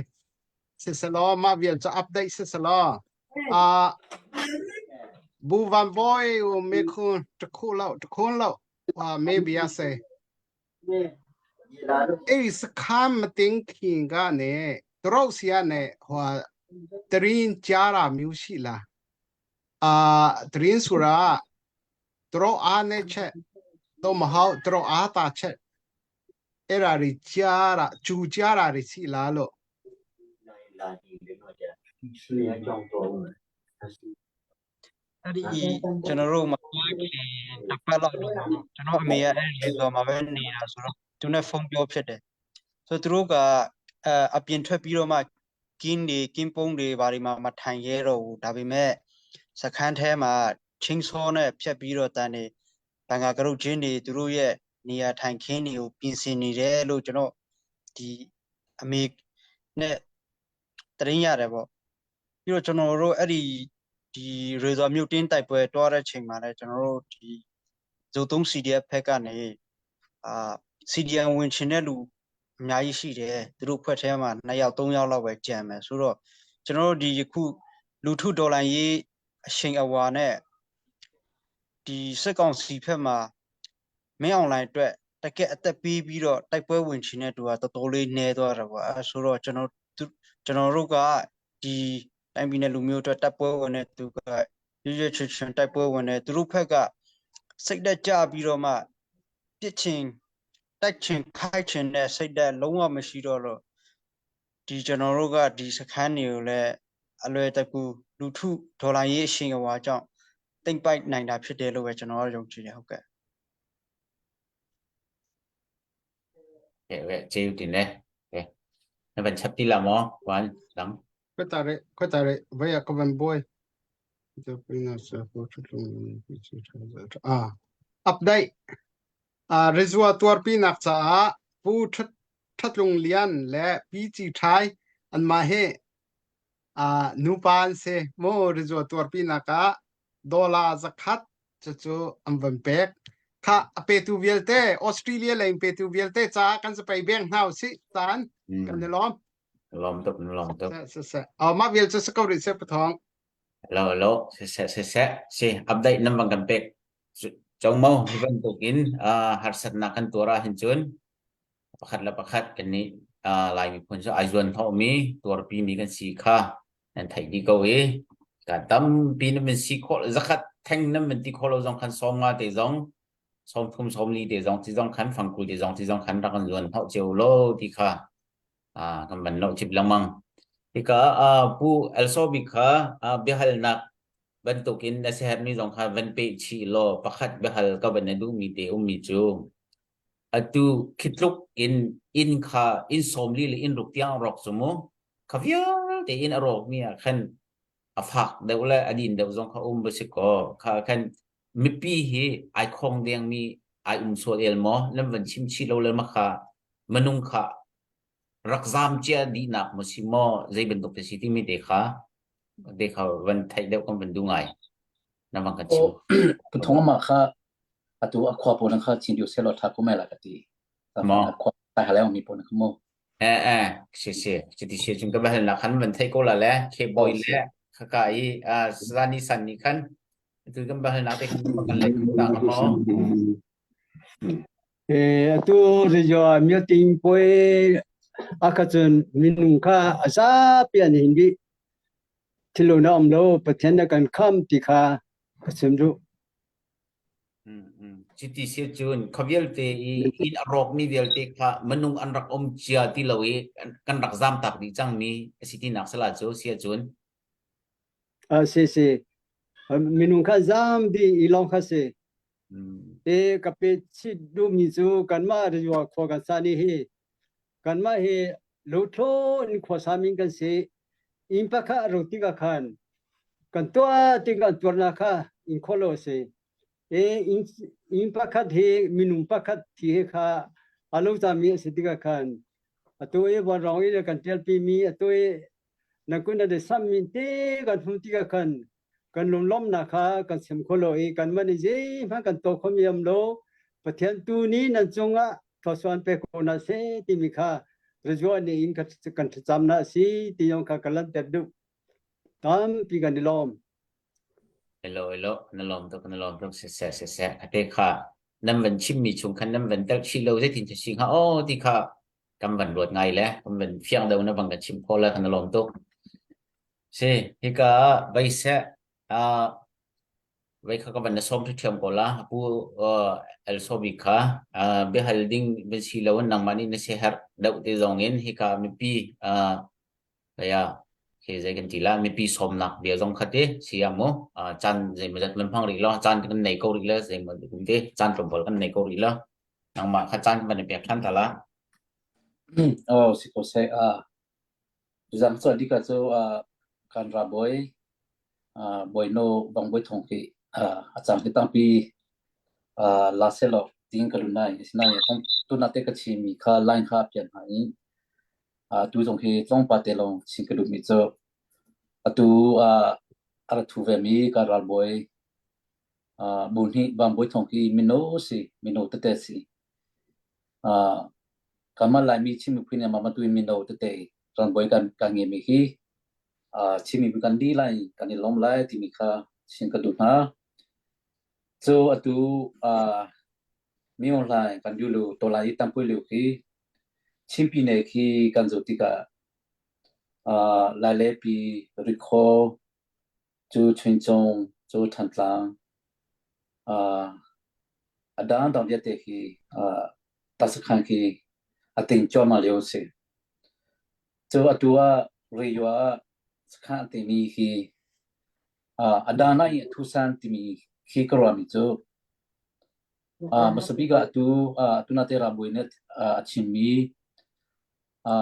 Siselaw mah vial cu update siselaw uh, Bu Van Boy u me khun takhu lo takhun lo uh, maybe I say ei sakhan mating khin ga ne tro sia ne hwa trin chara miu shi la uh trin sura သူတို့အားနဲ့ချက်တော့မဟုတ်သူတို့အားတာချက်အဲ့ဒါတွေကြားတာဂျူကြားတာတွေရှိလားလို့ အဲ့ဒီကျွန်တော်တို့မသွားခင်တစ်ပတ်လောက်တော့ကျွန်တော်အမေကအဲ့ဒီဆိုမှာပဲနေတာဆိုတော့သူနဲ့ဖုန်းပြောဖြစ်တယ်ဆိုတော့သူတို့ကအဲအပြင်ထွက်ပြီးတော့မှကင်းတွေကင်းပုံးတွေဘာတွေမှမထိုင်ရဲတော့ဘူးဒါပေမဲ့စခန်းထဲမှာ ချင်းစောနဲ့ဖြတ်ပြီးတော့တန်နေဘန်ကာကရုတ်ချင်းတွေသူတို့ရဲ့နေရာထိုင်ခင်းတွေကိုပြင်ဆင်နေတယ်လို့ကျွန်တော်ဒီအမေနဲ့တရင်ရတယ်ပေါ့ပြီးတော့ကျွန်တော်တို့အဲ့ဒီဒီရေဇော်မြို့တင်းတိုက်ပွဲတွားတဲ့ချိန်မှာလည်းကျွန်တော်တို့ဒီဇို3 CDF ဖက်ကနေအာ CDM ဝင်ချင်တဲ့လူ အများကြီးရှိတယ်သူတို့ဖွဲ့ထဲမှာ2ယောက်3ယောက်လောက်ပဲကြံမယ်ဆိုတော့ကျွန်တော်တို့ဒီယခုလူထုဒေါ်လာရေးအရှိန်အဝါနဲ့ဒီစစ်ကောင်စီဖက်မှာမင်းအွန်လိုင်းအတွက်တကက်အသက်ပေးပြီးတော့တိုက်ပွဲဝင်ချင်တဲ့သူကတော်တော်လေးနှဲသွားတာပေါ့အဲဆိုတော့ကျွန်တော်ကျွန်တော်တို့ကဒီတိုင်းပြည်နယ်လူမျိုးအတွက်တိုက်ပွဲဝင်တဲ့သူကရွရွချွချွန်တိုက်ပွဲဝင်တဲ့သူတို့ဖက်ကစိတ်တက်ကြပြီးတော့မှပြစ်ချင်တိုက်ချင်ခိုက်ချင်တဲ့စိတ်တက်လုံးဝမရှိတော့လို့ဒီကျွန်တော်တို့ကဒီစခန်းတွေကိုလည်းအလွယ်တကူလူထုဒေါ်လာရေးအရှိန်အဝါကြောင့်တိမ့်ပိုက်နိုင်တာဖြစ်တယ်လို့ပဲကျွန်တော်ကယုံကြည်တယ်ဟုတ်ကဲ့ ကဲကဲကျေးဇူးတင်တယ်ကဲနဗန်ချက်တီလာမောဝန်လမ် ခွတ်တာရဲခွတ်တာရဲဘယ်ကဗန်ဘွိုင်အာ update อ่า Rizwa ตัวปีนักจ้าผู้ทัดลงเลียนและปีจีไทยอันมาเฮอ่านูปานเซโม Rizwa ตัวปีนักะดอลลาร์สักคัดจะจูอันวันเป็กค่ะอเปตูเวียลเตออสเตรเลียเลยเปตูเวียลเตจ้ากันจะไปเบียงเฮาสิตานกันในล้อม ลอมตุกลอมตุก เสเสเอามาเวียลจะสกอริเซปทอง lo lo se se se se si update nan bang kan pek chong mo hi bantukin harsatnak kan tuar ahhin cun pakhat le pakhat kan nih Lai miphun cu ai zuan hnawhmi tuarpi mi kan si kha nan theih dih ko i ka tampi nan van si khawh zakhat theng nan van ti khawh lo zong khan sawm nga te zong sawm thum sawm li te zong ti zong khan fangkul te zong ti zong khan rak kan zuan hnawh cio lo ti kha kan van loh chip lengmang. Hika Pu Elsobi kha biahalnak bantukin na siaherhmi zong kha van peh chih law pakhat biahal ka van na duhmi te ummi cu atu khitluk in inn kha inn sawmli le inn ruk tiang rawk cu mu kha vialte inn a rawkmi ah khan a fak deuh le a din deuh zong kha um va si kaw kha khan mipi hi ai khong dengmi ai um sual el maw nan van chim chih lo le ma kha minung kha rak zam cia dihnak maw si maw zei bantuk te si timi te kha te kha van theih deuh kan van duh ngai na van kan chim Pathong ma kha atu a khua pawl kha chin diu selo tha ko mai la ka ti mo khua ta halai mi pawl kha mo eh eh si si chiti si chung ka bahal na khan van thei ko la le ke boy le kha ka i a zani san ni khan tu kan bahal na te khan kan le ta ka mo Atu rijo meeting poi akacun minung kha a zapi an hin dih. Thilo na um lo Pathian na kan kham ti kha ka chim duh. Cuti si cun kha vialte i inn a rawkmi vialte kha minung an rak um cia ti lo i kan rak zamtak dih cangmi a si tinak sala cu si ahcun Ah si si minung kha zam dih i lawng kha si. Te ka pe chit duhmi cu kanmah riua khua kan sa ni hi kanmah hi lothlaw in khuasa min kan si. Inn pakhat a ro tikah khan kan tuah tik kan tuarnak kha in khawh lo a si. E inn, inn pakhat hi minung pakhat thi he kha a lo cami a si tikah khan atu i vanrong i kan ṭialpi mi atu i na kun na sammi te kan hmuh tikah khan kan lunglawmhnak kha kan chim kho lo i kanmah nih zeihmanh kan tuah khomi um lo Pathian tu nih nan cungah thluachuah pe ko hna seh timi kha rizuah nih in kan thlacamnak a si ti zong kha ka lanhter duh tampi kan i lawm Hello hello na lawm tuk na lawm tuk siseh siseh ate kha nan van chimmi chung khan nan van telh chih lo zeitin si hnga aw ti kha kan van ruat ngai le kan van fiang deuh na bang kan chim khawh le kan lawm tuk Si, hika ah vei seh, ah vei kha ka van na sawm ṭhiamṭhiam ko la. Pu uh, El Sobi kha uh, biahal ding van si lo in nangmah nih na siaherh deuh te zong in hika mipi uh, kaya khi zei kan ti la mipi sawmnak bia zong kha te si ah mu uh, caan zeimawzat van hmang rih lo caan kan nei ko rih le zeimaw te caan tlawmpal kan nei ko rih lo nangmah kha caan kan van i pek ṭhan ta la. Oh, si ko seh. Ah, Tuzaan cu dika cu kan ra bawi bawinu Bang Bawi Thawng hi a cang hi tampi la sehlaw tiin ka lut nai. Asinain tuna te ka chimmi kha line kha a pian hna i tu zong hi tlawmpal te lawng chim ka duhmi cu atu a ra thu vemi kan ralbawi bu hnih Bang Bawi Thawng hi mino si, mino tete si. Kanmah Laimi Chin miphun nih mah tu in mino tete ralbawi kan kan ngeimi hi Chin miphun kan di lai kan i lawm lai timi kha chim ka duh hna. Cu atu Myo Hlaing kan lu tawlai i tampui liu khi Chinpine khi kan zoh tikah Lailepi, Rikhaw, cu Chuncung, cu Thantlang, a dangdang vialte khi tasakhan khi a ting cuahmah lio a si. Cu atu ah Riyua ah sakhan a timi khi a dana i a thusan timi khi ka ruahmi cu hmasa bik ah atu tunate Rambawi nih a chimmi a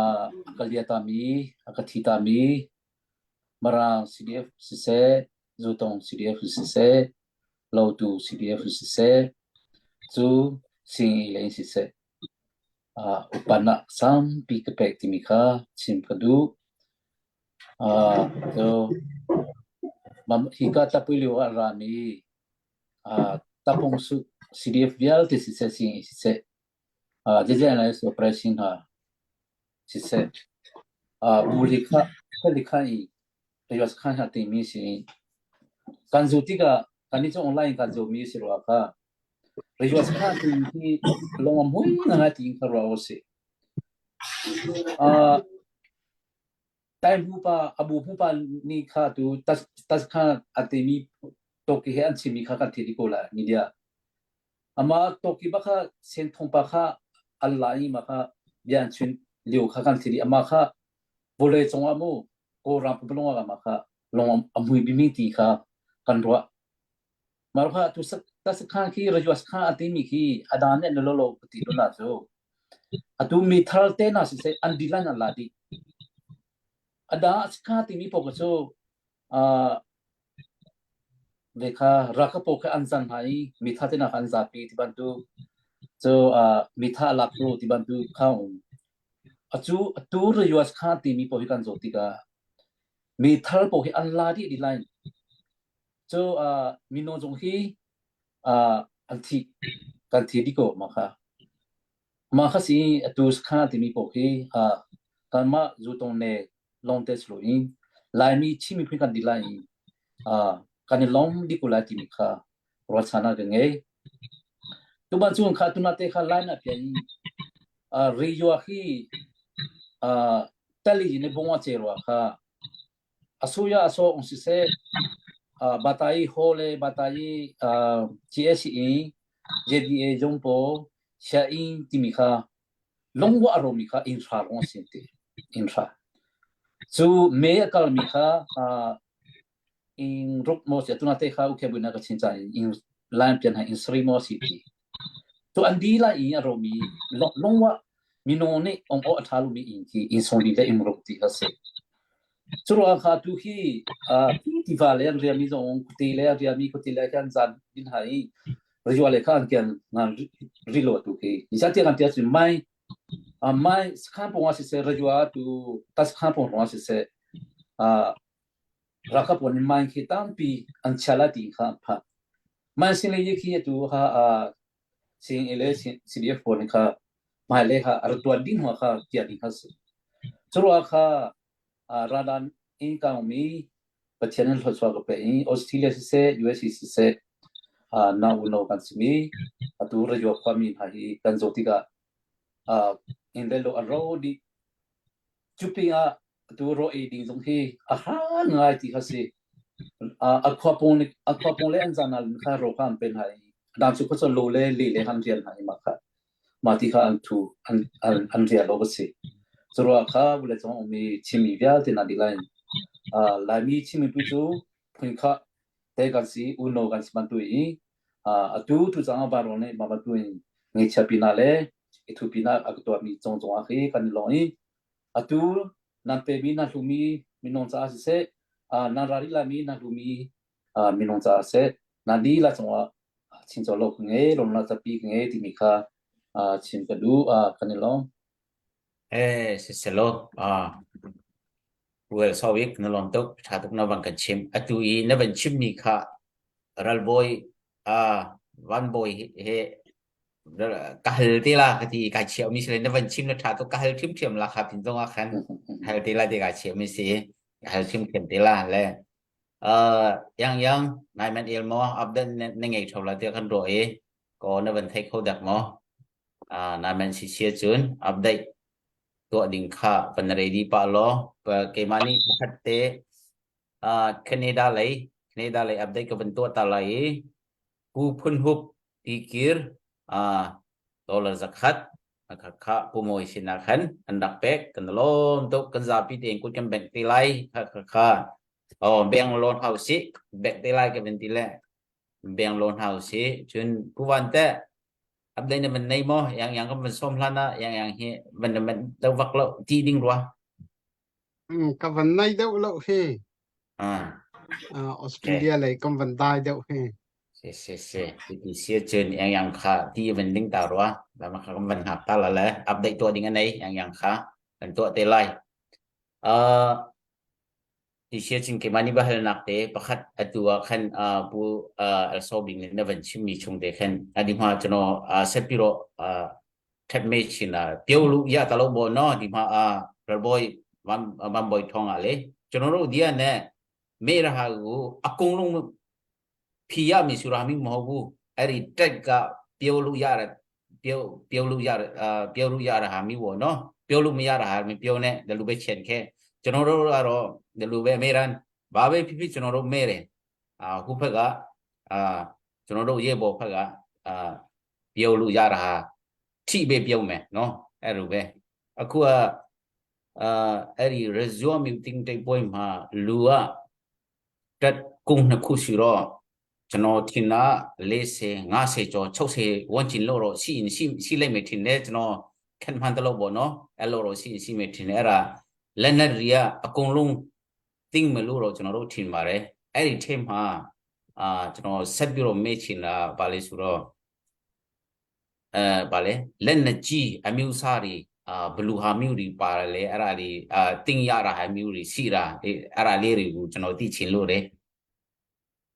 ka liatami a ka thitami Mirang CDF siseh Zutong CDF siseh Lotu CDF siseh cu sing lei siseh upan ah sampi ka pek timi kha chim ka duh. Cu hika tlapui lio ah a rami tapung CDF vialte siseh sing siseh zeizei lai operation hna siseh bu li kha li kha i rias kha hna timi si kan zu tikah kan i cu online kan zumi si rua kha rias kha timi hi lung a mui ngai tiin kha rua si. Tai pa abu pa ni kha tu tas tas kha a timi toki he an chimi kha kan thi ko la media ama toki ba kha sen thong pa kha Allah i ma kha bia an chun liu kha kan thi ama kha vole chong amu ko ram pu long ama kha long amui bi mi ti kha kan ruwa mar kha tu tas kha khi rajuas kha ati mi khi adan ne lo lo ti lo na chu atu mi thar te na si se an dilan an la di ada kha ti mi po chu a ve kha raka po kha an zan hai mi tha te na an zapi ti bantu chu a mi tha lak ru ti bantu kha um achu atu rajuas kha ti mi po hi kan zo ti ka mi thar po hi an la di di line Cu uh, mino zong hi uh, an thi kan thi di ko ma kha. Ma kha si atu kha timi po khi uh, kanmah zutong ne long te slo in Laimi Chin miphun kan di lai i uh, kan i lom di ko lai timi kha ruahchannak ka ngei. Tuban chung kha tuna te kha line a pian uh, radio hi uh, tali ne bongwa che rwa kha Asuya a sawng siseh, Batai Haw le Batai GSE, JDA zung pawl sianginn timi kha lungwa a rawmi kha inn hra lawng a si ti. Inn hra. Cu me a kalmi kha inn ruk maw si tuna te kha ukhe buina ka chin caan in line pian ha in sri maw si ti. Tu an di lai i a romi lungwa minung nih ong aw a ṭha lomi inn khi inn song li le inn ruk ti kha si. Cu ruang kha tu hi tiva le an riami zong khuti le a riami khuti le kan zan din ha i riua le kha an kian ngan rilo tu khi. Ni tia kan tia cun mai mai sakhan pong ah siseh rajua tu tas khan pong rong ah siseh ralkap pawl nih mine khi tampi an chia lai ti kha an phah. Mine sin le khi atu kha CNA le CDF pawl nih kha hmailei kha a ra tuan ding hna kha tiah ding kha si. Curuah kha radan in kaungmi Pathian in thluachuah ka pe i Australia siseh, USA siseh, na uno kan simi atu radio khuami hna hi kan zoh tikah inn le lo an ro dih Cu pinah atu raw ei ding zong hi a har ngai ti kha si. A khua pawng a khua pawng le an zanal kha ro kha an pen hna i dang cu khuachaw lo le le le han rial hna i mah kha mah ti kha an thu an an an rial lo ka si. Curuah kha vawlei cung ummi Chinmi vialte na dih lai. Laimi Chinmi pu cu phun kha te kan si uno kan si bantu i atu tu cang ah Baron nih mah bantu in ngeichia pinah le i thu pinah a ka tuahmi cong cungah khi kan i lawng i atu nan pemi nan hlumi minung caah siseh nan rari lami nan hlumi minung caah siseh nan lila cungah chin lo ka ngei lawmnak capi ka ngei timi kha chim ka duh kan i lawm. Eh, siselaw, ah, Well, sawik na lawm tuk, ṭha tuk na van kan chim. Atu i na van chimmi kha ralbawi, ah, vanbawi he. Ka hal te la ka ti kai chiah mi si le na van chim na tha to ka hal ṭhiamṭhiam la kha pin zong ah khan hal te la ti kai chiah mi si ka hal ṭhiamṭhiam te la le uh yang yang nai man el mo update na ngei tho la te kan ro e ko na van thei kho dak mo uh nai man si sia cun update tuah ding kha van ready pa lo keimah nih pakhat te uh Canada lei Canada lei update ka van tuah ta lai i Pu Phun Hup tikir uh, dollar zakhat kha Pu Mawi sinah khan an rak pek kan lawm tuk kan zapi tein kut kan bengh te lai kha kha kha oh beng lawn hau si bengh te lai ka van ti le beng lawn hau si cun Pu Van te update na van nei maw yang yang kan van som hlan ah yang yang hi van na man do vak lo ti ding rua Ka van nei deuh lo hi. Ah. Uh, Australia lei kan van dai deuh hi. Si si si. Ti si cun yang yang kha ti van ding ta rua. La ma kha kan van hak ta la le update tuah ding anei yang yang kha kan tuah te lai. Uh, ti sia cun keimah nih biahalnak te pakhat atu ah khan uh, pu uh, also bing na van chimmi chung te khan adi hma chuno uh, setpiro uh, that me chin a pio lu ya ta lo bo no di ma a ralboy van van boy thong a le chuno ro dia ne me ra ha gu akung lung phi ya mi su ra mi mo bu ari tet ka pio lu ya ra pio pio lu ya pio lu ya ra ha mi wo no pio lu mi ya ra ha mi pio ne de lu be chen khe ကျွန်တော်တို့ကတော့ဒီလိုပဲအမေရန်ဘာပဲဖြစ်ဖြစ်ကျွန်တော်တို့မဲတယ်အာခုဖက်ကအာကျွန်တော်တို့ရေပေါ်ဖက်ကအာပြုတ်လို့ရတာထိပဲပြုတ်မယ်နော်အဲ့လိုပဲအခုကအာအဲ့ဒီ resume meeting တိတ်ပွဲမှာလူကတက်ကုန်းနှစ်ခုရှိတော့ကျွန်တော်ထင်တာ40 50ကျော်60ဝန်းကျင်လို့တော့ရှိရင်ရှိရှိလိမ့်မယ်ထင်တယ်ကျွန်တော်ခန့်မှန်းတယ်လို့ပေါ့နော်အဲ့လိုတော့ရှိရင်ရှိမယ်ထင်တယ်အဲ့ဒါလက်နက်တွေကအကုန်လုံးသိမလို့တော့ကျွန်တော်တို့ထင်ပါတယ်အဲ့ဒီထဲမှာအာကျွန်တော်ဆက်ပြီးတော့မေ့ချင်တာဗာလေဆိုတော့အဲဗာလေလက်နက်ကြီးအမျိုးအစားတွေအာဘလူဟာမျိုးတွေပါတယ်လေအဲ့ဒါတွေအာတင်ရတာဟာမျိုးတွေရှိတာအဲ့ဒါလေးတွေကိုကျွန်တော်သိချင်လို့တယ်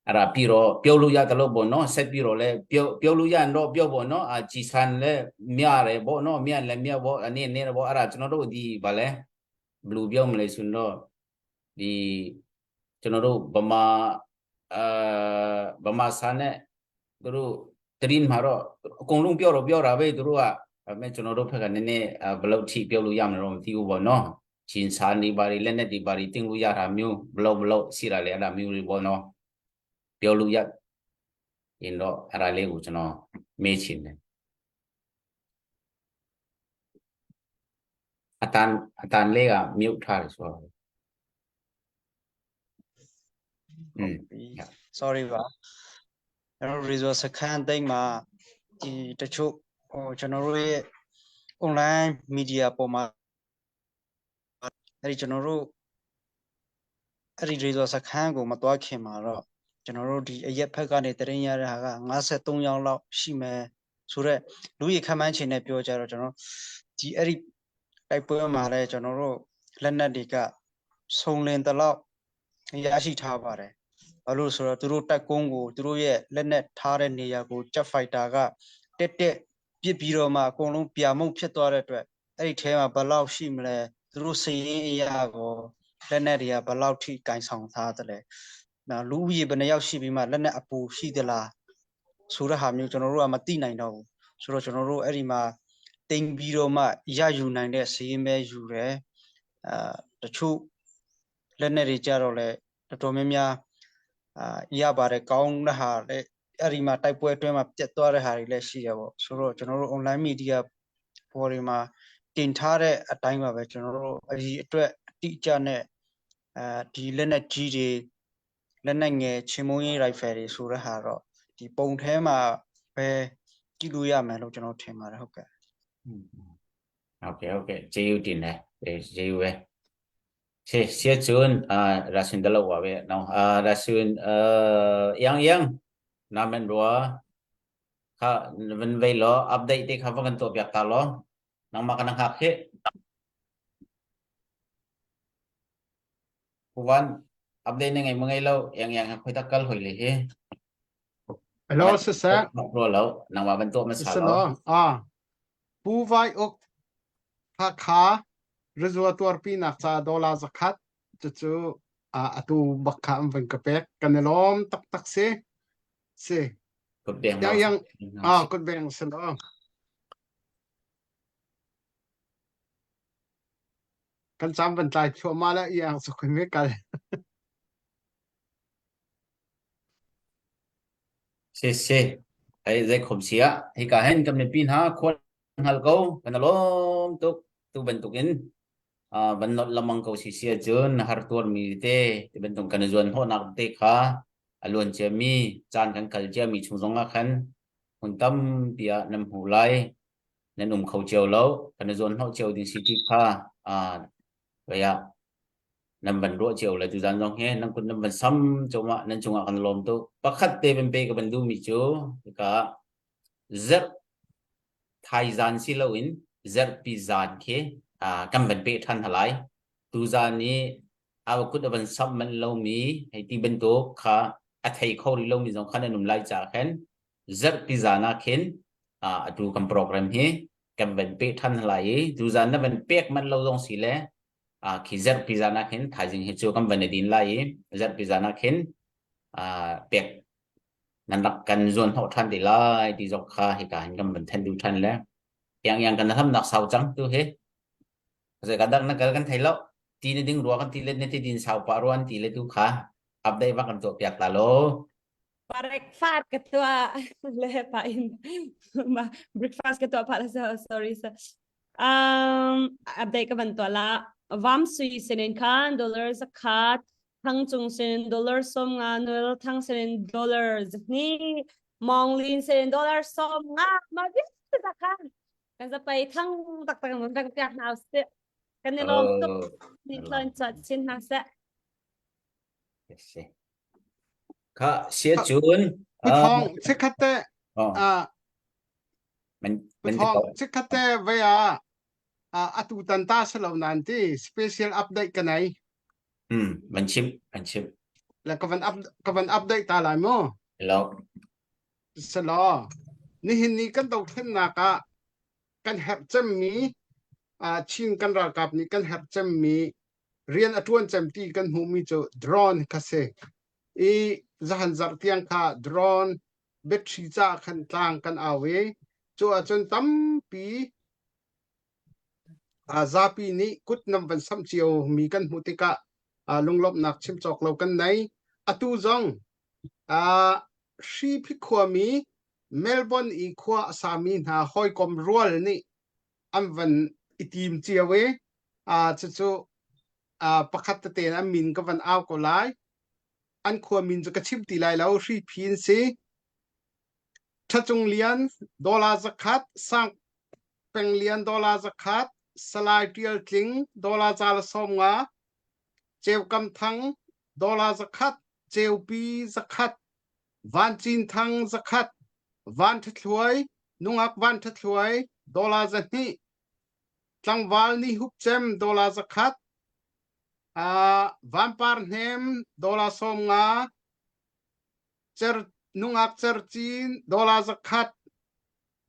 အဲ့ဒါပြီးတော့ပြောလို့ရတယ်လို့ပေါ့နော်ဆက်ပြီးတော့လဲပြောပြောလို့ရရင်တော့ပြောပေါ့နော်အာကြည်ဆန်လဲမြရတယ်ပေါ့နော်မြလည်းမြပေါ့အနေနဲ့ပေါ့အဲ့ဒါကျွန်တော်တို့ဒီဗာလဲဘလူပြောမလဲဆိုတော့ဒီကျွန်တော်တို့ဗမာအာဗမာစာနဲ့သူတို့တရင်မှာတော့အကုန်လုံးပြောတော့ပြောတာပဲသူတို့ကဒါပေမဲ့ကျွန်တော်တို့ဘက်ကနည်းနည်းဘလို့ထိပြောလို့ရမလို့မသိဘူးပေါ့နော်ချင်းစာနေပါလေလက်နဲ့ဒီပါလေတင်လို့ရတာမျိုးဘလို့ဘလို့ရှိတာလေအဲ့ဒါမျိုးတွေပေါ့နော်ပြောလို့ရရင်တော့အဲ့ဒါလေးကိုကျွန်တော်မေးချင်တယ်အတန်အတန်လေးကမြုပ်ထားတယ်ဆိုတော့อืม sorry ပါကျွန်တော် resource စခန်းတိတ်မှာဒီတချို့ဟိုကျွန်တော်တို့ရဲ့ online media ပေါ်မှာအဲ့ဒီကျွန်တော်တို့အဲ့ဒီ resource စခန်းကိုမသွားခင်မှာတော့ကျွန်တော်တို့ဒီအရက်ဖက်ကနေတရင်ရတဲ့ဟာက53ယောက်လောက်ရှိမယ်ဆိုတော့လူကြီးခန့်မှန်းချင်နဲ့ပြောကြတော့ကျွန်တော်ဒီအဲ့ဒီတိုက်ပွဲမှာလည်းကျွန်တော်တို့လက်နက်တွေကစုံလင်တလောက်ရရှိထားပါတယ်ဘာလို့ဆိုတော့သူတို့တက်ကုန်းကိုသူတို့ရဲ့လက်နက်ထားတဲ့နေရာကို jet fighter ကတက်တက်ပစ်ပြီးတော့မှအကုန်လုံးပြာမုတ်ဖြစ်သွားတဲ့အတွက်အဲ့ဒီထဲမှာဘလောက်ရှိမလဲသူတို့စည်ရင်းအရာကိုလက်နက်တွေကဘလောက်ထိကင်ဆောင်ထားတယ်လဲနော်လူဦးရေဘယ်နှယောက်ရှိပြီးမှလက်နက်အပူရှိသလားဆိုတဲ့ဟာမျိုးကျွန်တော်တို့ကမသိနိုင်တော့ဘူးဆိုတော့ကျွန်တော်တို့အဲ့ဒီမှာတင်ပြီးတော့မှရယူနိုင်တဲ့စည်ရင်းပဲယူတယ်အာတချို့လက်နက်တွေကြတော့လေတော်တော်များများအာရပါတယ်ကောင်းတဲ့ဟာလည်းအဲ့ဒီမှာတိုက်ပွဲအတွင်းမှာပြတ်သွားတဲ့ဟာတွေလည်းရှိရပေါ့ဆိုတော့ကျွန်တော်တို့ online media ပေါ်တွေမှာတင်ထားတဲ့အတိုင်းပါပဲကျွန်တော်တို့အဒီအတွက်အတိအကျနဲ့အဲဒီလက်နက်ကြီးတွေလက်နက်ငယ်ချင်းမုံရေး rifle တွေဆိုတဲ့ဟာတော့ဒီပုံထဲမှာပဲကြည့်လို့ရမယ်လို့ကျွန်တော်ထင်ပါတယ်ဟုတ်ကဲ့ ဟုတ်ကဲ့ဟုတ်ကဲ့ကျေးဇူးတင်တယ်ကျေးဇူးပဲ谢谢尊啊，拉孙的了我呗，喏啊，拉孙呃，样样，那们罗，哈，文为罗 update 的哈，我跟多表达罗，那么可能哈去，วัน update ยังไงมึงไงเรายังยังคุยตะกัลหอยเลยเฮ ဟ Hello, siseh. Rua lo, nangmah ban tuah hmasa lo. Ah, Pu Vai Uk Hakha rizua tuarpi nak ca dollar zakhat cucu atu bak kha an van ka pek kan i lawm taktak si. Si. Kut beng Yang yang ah kut beng si lo. Kan cam van tlai thluahmah le iang sukhin ve kal. Si si. Hei zei khom si ah hika hin kan mipi hna khual hngal ko kan lawm tuk tu bantukin uh, van nolh lamang ko si si ahcun har tuarmi te ti bantuk kan i zuan hnawhnak te kha a luan ciami caan kan kal ciami chung zong ah khan hmun tampi ah nan hmu lai nan um kho cio lo kan i zuan hnawh cio ding si ti kha uh, ah nan van ruah cio le tuzan zong hi nan kut nan van sam cungah nan cungah kan lawm tuk pakhat te van pe ka van duhmi cu hika zarh thaizan si loin zarhpi zan khi kan van pe ṭhan hna lai tuzan i a kut a van sam manh lomi hei ti bantuk kha a thei kho rih lomi zong khan an um lai caah khan zarhpi zan ah khin atu kan program hi kan van pe ṭhan hna lai i tuzan na van pek manh lo zong si le khi zarhpi zan ah khin thaizing hi cu kan van i din lai i zarhpi zan ah khin pek nan rak kan zuan hnawh ṭhan te lai ti zong kha hika hin kan van then duh ṭhan le yang yang kan hlamnak sau cang tu hi zei ka dang na kal kan thei lo ti na ding rua kan ti le na ti din sau pa ruan ti le tu kha update va kan tuah piak ta lo breakfast ka tuah le pa in breakfast ka tuah pa la sorry sir Um, update ka van tuah la. Vam sui sinin khan dollar zakhat, thang cung sin dollar som nga, Noel thang sin dollar zahni, Mong Lin sin dollar som nga, ma vialte zakhan. Kan zapai thang tak tak kan kan piak hna usih. Kan i lawm tuk. Ni tlawn chat chin hna seh. Kha sia cun. Thong chikkhat te ah Thawng chikkhat te vei ah atu tan ta si lo nan ti special update ka nei. Hmm, van chim, van chim. Le ka van up ka van update ta lai mu. Hello. Selo. Nihin ni kan dothlennak ah kan herh cemmi Chin kan ralkap nih kan herh cemmi rian a ṭuan cem ti kan hmuhmi cu drone kha si. I zahan zarh tiang kha drone battery ca khan tlang kan au i cu ahcun tampi zapi nih kut nam van samh cio mi kan hmuh tikah lunglawmhnak chim cawk lo kan nei. Atu zong Hriphi khuami Melbourne i khua a sami hna hawikom rual nih an van i tim cio i cucu pakhat tete in an min ka van au ko lai. An khua min cu ka chim ti lai lo, Hriphi an si. Ṭhacung Lian dollar zakhat, Sang Peng Lian dollar zakhat, Salai Ṭial Tling dollar ca le 50, Ceu Kam Thang dollar zakhat, Ceupi zakhat, Van Cin Thang zakhat, Van Ṭhathluai, Nungak Van Ṭhathluai dollar 200, Tlangval Ni Hup Cem dollar zakhat, Uh, Vanpar Hnem dollar 50, Cer, Nungak Cercin dollar zakhat,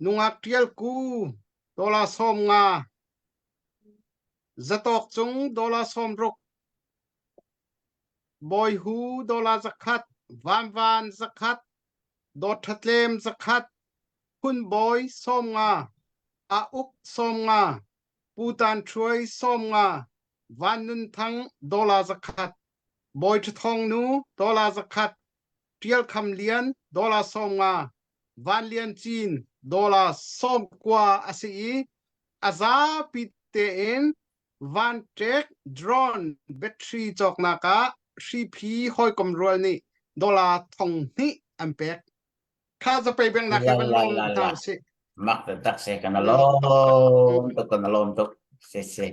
Nungak Ṭial Ku dollar 50, Zatawk Cung dollar 60, Bawi Hu dollar zakhat, Van Van zakhat, Dawt Ṭhatlem zakhat, Phun Bawi 50, A Uk 50, Pu Tan Ṭhuai 50, Van Nun Thang dollar zakhat, Bawi Ṭhathawng Nu dollar zakhat, Ṭial Kham Lian dollar 50, Van Lian Cin dollar 90 a si i a zapi tein vanṭek drone battery cawknak ah hriphi hawikom rual nih dollar 2000 an pek. Kha zapei bengnak hi van lawm hna usih. Mak taktak si kan lawm tuk kan lawm tuk si si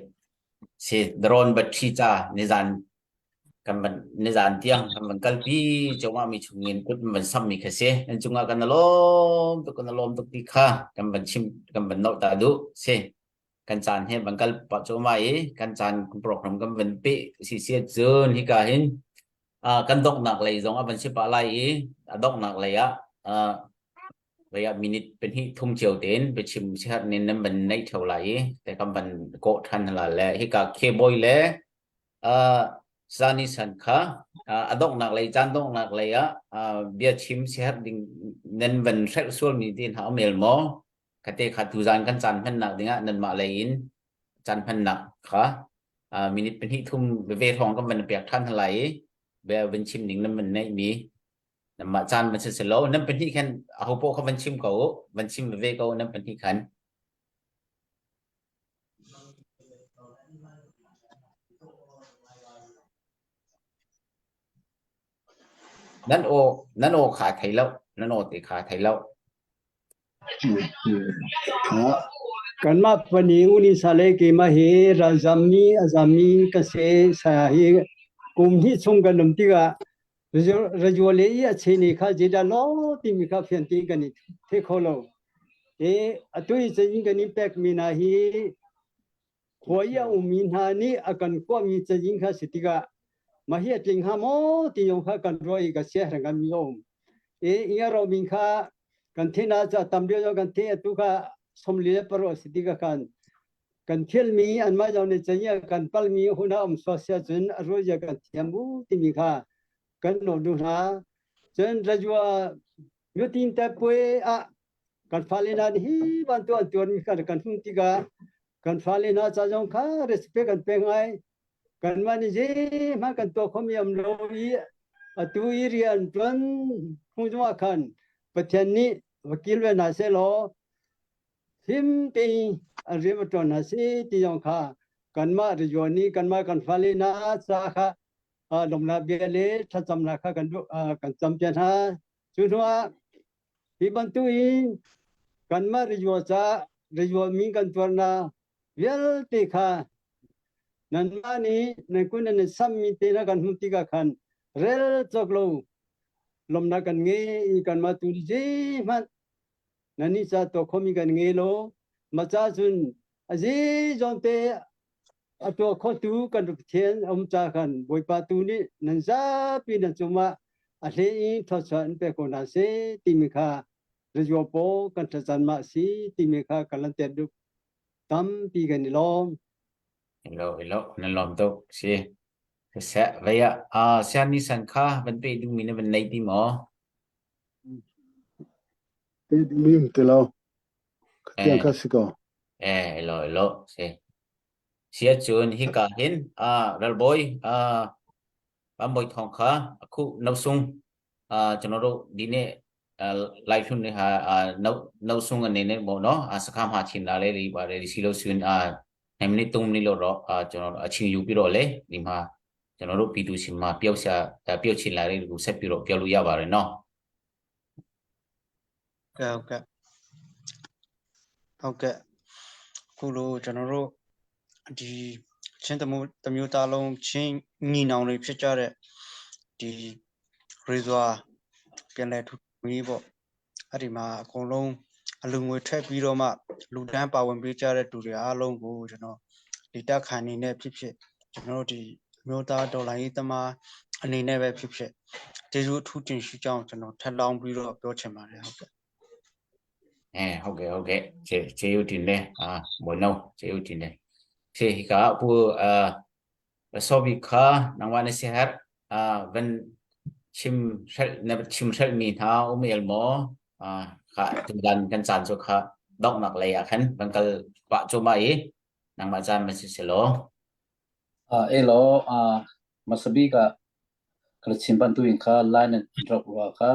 si drone battery ca nizan kan van nizan tiang kan van kalpi cungah mi chungin kut van sam mi kha si nan cungah kan lawm tuk kan lawm tuk ti kha kan van chim kan van nolh ta duh si kan caan he van kal pa cuma i kan caan program kan van pe si si cun hika hin kan donghnak lei zong a van si pah lai i a donghnak lei ah. Uh, vei ah minute pahnih thum cio tein biachim sihat nin nan van neih theo lai i te kan van kawh than la le hika Kboy le uh, Sani San kha uh, a donghnak lei caan donghnak lei ah uh, bia chim sihat ding nan van hrelh sual mi tin ha mel maw kate kha tuzan kan caan hmannak dingah nanmah lei in caan hmannak kha uh, minute pahnih thum ve thong kan van pek than lai i bia van chim ding nan van neih mi Nanmah caan van si lo nan pahnih khan aho paoh kha van chim ko u van chim veve ko nan pahnih khan. Nan aw nan aw kha thei lo nan aw te kha thei lo. Kanmah pahnih unisa le keimah hi ralzammi a zammi ka si. Saya hi kum hnih chung kan um tikah rajuale i a chene kha zeidah law timi kha fian tein kan i thei kho lo. I atu i cazin kan in pekmi hna hi khua i a ummi hna nih a kan kuahmi cazin kha si tikah mah hi a tling hnga maw ti zong kha kan ruah i ka siaherh nganmi a um. I inga romin kha kan theih na cu a tam deuh zong kan theih atu kha 46 a si tikah khan kan thialmi anmah zong nih cazin kan palmi hun a um sual sia cun a ruah zia kan thiam u timi kha kan nawl duh hna. Cun rajua nutin te puai ah kan fale hna nih hi bantuk an tuarmi kha kan hmuh tikah kan fale hna ca zong kha respect kan pek ngai. Kanmah nih zeihmanh kan tuah khomi um lo i atu i rian ṭuan hnu zongah khan Pathian nih va kilven hna sehlaw him tein an rian va ṭuan hna seh ti zong kha kanmah rian nih kanmah kan fale hna ca kha lawmhnak bia le thlacamnak kha kan kan campiak hna. Cu hnuah hi bantuk in kanmah rian ca rian min kan tuarnak vialte kha nanmah nih nan kun nan i sammi te hna kan hmuh tikah khan rel cawk lo lawmhnak kan ngei i kanmah tu nih zeihmanh nannih ca tuah khomi kan ngei lo mah ca cun a zeizong te a tuah khotu kan Pathian a um ca khan Bawipa tu nih nan zapi nan cungah a hlei in thluachuah in pe ko hna seh timi kha radio paw kan thlacam mah si timi kha kan lanter duh tampi kan i lawm. Hello, hello, nan lawm tuk. Si. Siseh, vei ah, ah, sian ni san kha van pe dingmi na van nei ti maw? Pe dingmi um ti lo. Khatiang Eh, kha si ko. eh, hello, hello, si. Si ahcun hika hin, ah, ralbawi, ah, Pambawi thawng kha akhu no sung ကျွန်တော်တို့ဒီနေ့ live လွှင့်နေဟာနှုတ်နှုတ်ဆုံးအနေနဲ့ပေါ့နော်စကားမှာချင်တာလေးတွေပါတယ်ဒီစီလို့ဆိုရင်အာ2မိနစ်3မိနစ်လို့တော့အာကျွန်တော်အချိန်ယူပြီးတော့လေဒီမှာကျွန်တော်တို့ပြည်သူရှင်မှာပြောက်ရှာပြောက်ချင်လာတဲ့ကိုဆက်ပြီးတော့ပြောလို့ရပါတယ်နော် ကဲဟုတ်ကဲ့ဟုတ်ကဲ့ခုလိုကျွန်တော်တို့ဒီချင်းတမှုတမျိုးသားလုံးချင်းညီနောင်တွေဖြစ်ကြတဲ့ဒီ ရေစွာပြန်လဲထူပြီးပေါ့အဲ့ဒီမှာအကုန်လုံးအလူငွေထွက်ပြီးတော့မှလူတန်းပါဝင်ပေးကြတဲ့သူတွေအားလုံးကိုကျွန်တော်ဒီတက်ခံနေနဲ့ဖြစ်ဖြစ်ကျွန်တော်တို့ဒီမျိုးသားဒေါ်လာရေးသမားအနေနဲ့ပဲဖြစ်ဖြစ်ကျေးဇူးအထူးတင်ရှိကြောင်းကျွန်တော်ထပ်လောင်းပြီးတော့ပြောချင်ပါတယ်ဟုတ်ကဲ့ အဲဟုတ်ကဲ့ဟုတ်ကဲ့ကျေကျေးဇူးတင်တယ်အာဘွနောကျေးဇူးတင်တယ်ခြေကပူအာ Sobi kha nangmah na siaherh van chim hrelh na chim hrelh mi hna um el maw? Kha tuzan kan caan cu kha donghnak lei ah khan van kal pah cuahmah i nangmah caan va si selaw. Elaw hmasa bik ah ka chim bantukin kha line an drop rua kha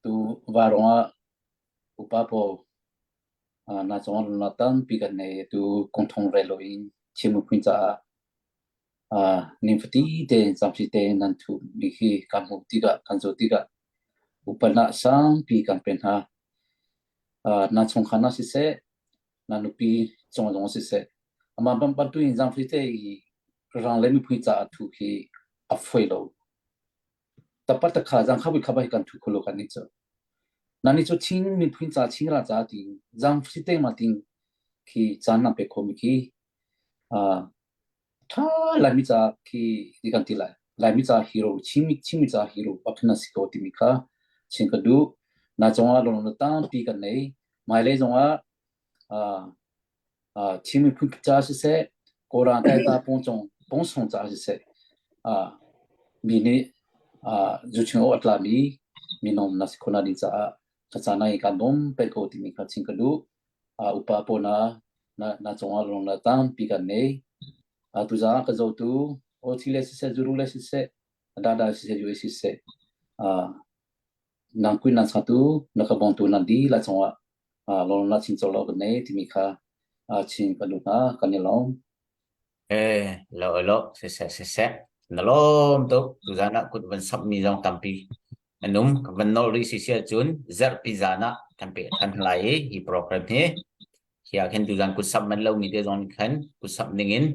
tu varung ah upa pawl Na cungah lungnak tampi kan ngei. Atu kum thong rel loin Chin miphun caah nifatin tein camci tein nan thuhmi hi kan hmuh tikah kan zoh tikah upatnak sangpi kan pe hna. Na chungkhar hna siseh, na nupi cung zong siseh, amah bantukin zaangfahte i rang le miphun caah thuh hi a fawi lo. Tapat kha zangkha kha bai kan thu kholo kan ni cu. Nani cu Chin miphun ca Chin ra ca ti zang si te ma ting khi caan na pe kho mi khi tha Laimi ca khi ti kan ti lai. Laimi ca hero Chin mi Chin mi ca hero pakhat na si ko timi kha chin ka duh. Na cungah lunglawmhnak tampi kan nei. Hmailei zongah Chin miphun ca siseh, Kawlram taita pungcung pungsung ca siseh, mi nih zuchung awk a tlami minung na si khawhnak ding caah thlacam nak in kaan bawm peng ko timi kha chim ka duh. Upa pawl na na cungah lunglawmhnak tampi kan nei. Tuzaan ah ka zotu OT le siseh, Zuru le siseh, Dada siseh, UA siseh, nang kuin nan satu na ka bawmtu nan dihlak cungah lawmnak chin lo kan nei timi kha chin kan duh hna kan i lawm. Eh, lo lo, siseh siseh. Na lawm tuk. Tuzan ah kut van samh mi zong tampi an um. Kan van nawl rih si si ahcun zarhpi zan ah kan peh than lai i hi program hi. Hi ah khin tuzan kut samh man lo mi te zong nih khan kut samh ding in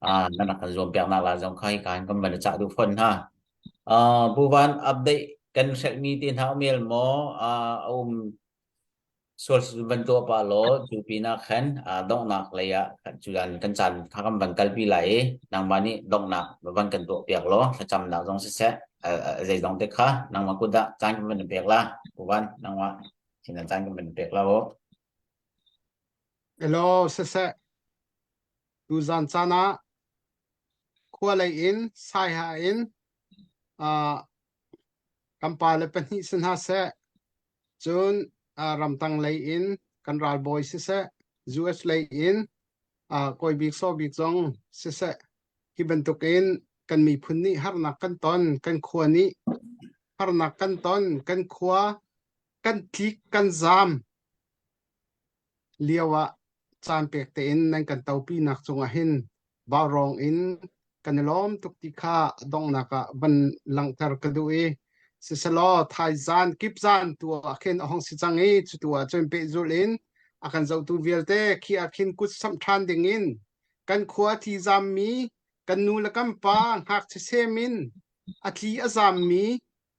ah nan rak kan zuam piak nak la zong kha hi ka hin kan van i cah duh fawn hna. Uh, Buvan update kan hrelhmi te hna um el maw? Uh, a um sual van tuah pa law cu pinah khan uh, donghnak lei ah cu dan kan caan kha kan van kalpi lai i nangmah nih donghnak van kan tuah piak law thlacamnak zong siseh uh, zeizong te kha nangmah kut ah caan kan van pek la Buvan nangmah sinan caan kan van pek la o. Hello, siseh. Tuzan caan ah khua lei in Saiha in uh, kan pale pahnih si hna seh, cun uh, ramtang lei in kan ralbawi siseh, US lei in uh, kawi bik saw bik zong siseh, hi bantukin kan miphun nih harnak kan ton, kan khua nih harnak kan ton, kan khua kan tlik kan zaam lio ah caan pek tein nan kan topinak cungah hin vaurawng in kan i lawm tuk ti kha donghnak ah van langhter ka duh i siselaw thaizan kipzan tu ah khin a hong si cang i cutu ah cun pehzulh in a kan zohtu vialte khi ah khin kut samh ṭhan ding in kan khua thi zammi kan nu le kan pa ngakchia sem in a tli a zammi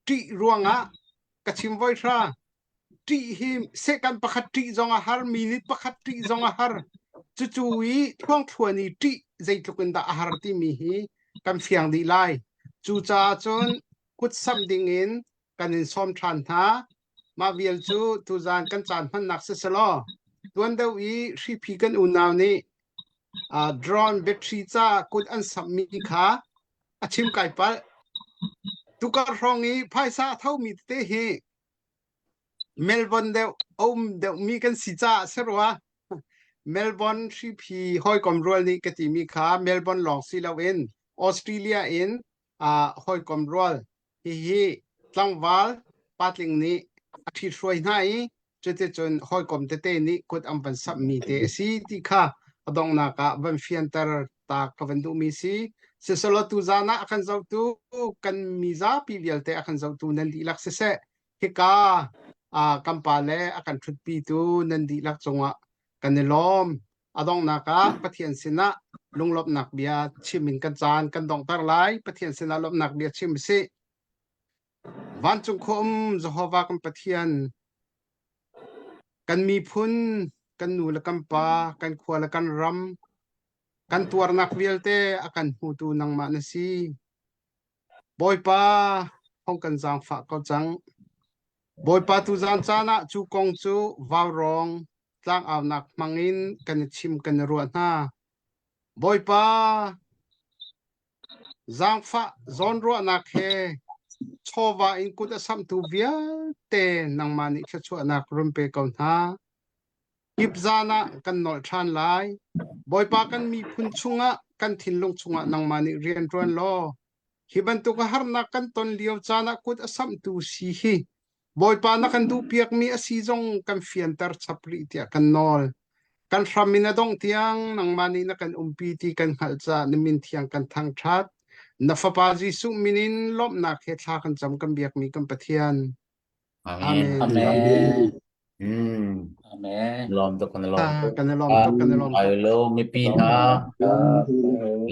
ṭih ruangah ka chim voi hra ṭih hi sehkan pakhat ṭih zong a har minute pakhat ṭih zong a har cucu i thluangthluan i ṭih zeitluk in dah a har timi hi kan fiang dih lai cucaah cun kut samh ding in kan in sawm ṭhan hna mah vial cu tuzan kan caan hmannak siselaw tuan deuh i hriphi kan unau nih uh, drone battery ca kut an samhmi kha a chim kai palh tukar hrawng i phaisa a thomi tete hi Melbourne deuh a um deuhmi kan si caah si rua. Melbourne hriphi hawikom rual nih ka timi kha Melbourne lawng si loin Australia in uh, hawikom rual hihi tlangval patling nih a ṭhithruai hna i cuticun hawikom tete nih kut an van samhmi te a si ti kha a donghnak ah van fianter ta ka van duhmi si. Siselaw tuzaan ah a kan zohtu kan mizapi vialte a kan zohtu nan dihlak siseh hika ah kan pa le a kan ṭhutpitu nan dihlak cungah kan i lawm. A donghnak ah Pathian sinah lunglawmhnak bia chim in kan caan kan donghter lai. Pathian sinah lawmhnak bia chim usih. Vancung khua um Jehovah kan Pathian, kan miphun, kan nu le kan pa, kan khua le kan ram, kan tuarnak vialte a kan hmutu nangmah na si. Bawipa, hong kan zaangfah ko cang. Bawipa tuzaan caan ah cu kong cu vaurawng tlangaunak hmangin kan i chim kan i ruah hna. Bawipa, zaangfah zawnruahnak he chawva in kut a samhtu vialte nangmah nih thluachuahnak run pe ko hna. Kip zan ah kan nolh ṭhan lai. Bawipa kan miphun chungah kan thinlung chungah nangmah nih rian ṭuan law hi bantuk harnak kan ton lio caan ah kut a samhtu si hi Bawipa na kan duhpiakmi a si zong kan fianter chap rih tiah kan nawl. Kan hram in a dongh tiang nangmah nih na kan umpi ti kan hngalh caah na min thiang kan thangṭhat. Na Fapa Jesuh min in lawmhnak he thla kan cam kan biakmi kan Pathian. Amen. Amen. Amen. Mm. Amen. Lawm tuk kan lawm tuk. Kan i lawm tuk kan i lawm Ai tuk. lo mipi hna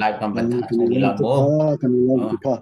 live kan van tha ni la mu. Kan i lawm tuk.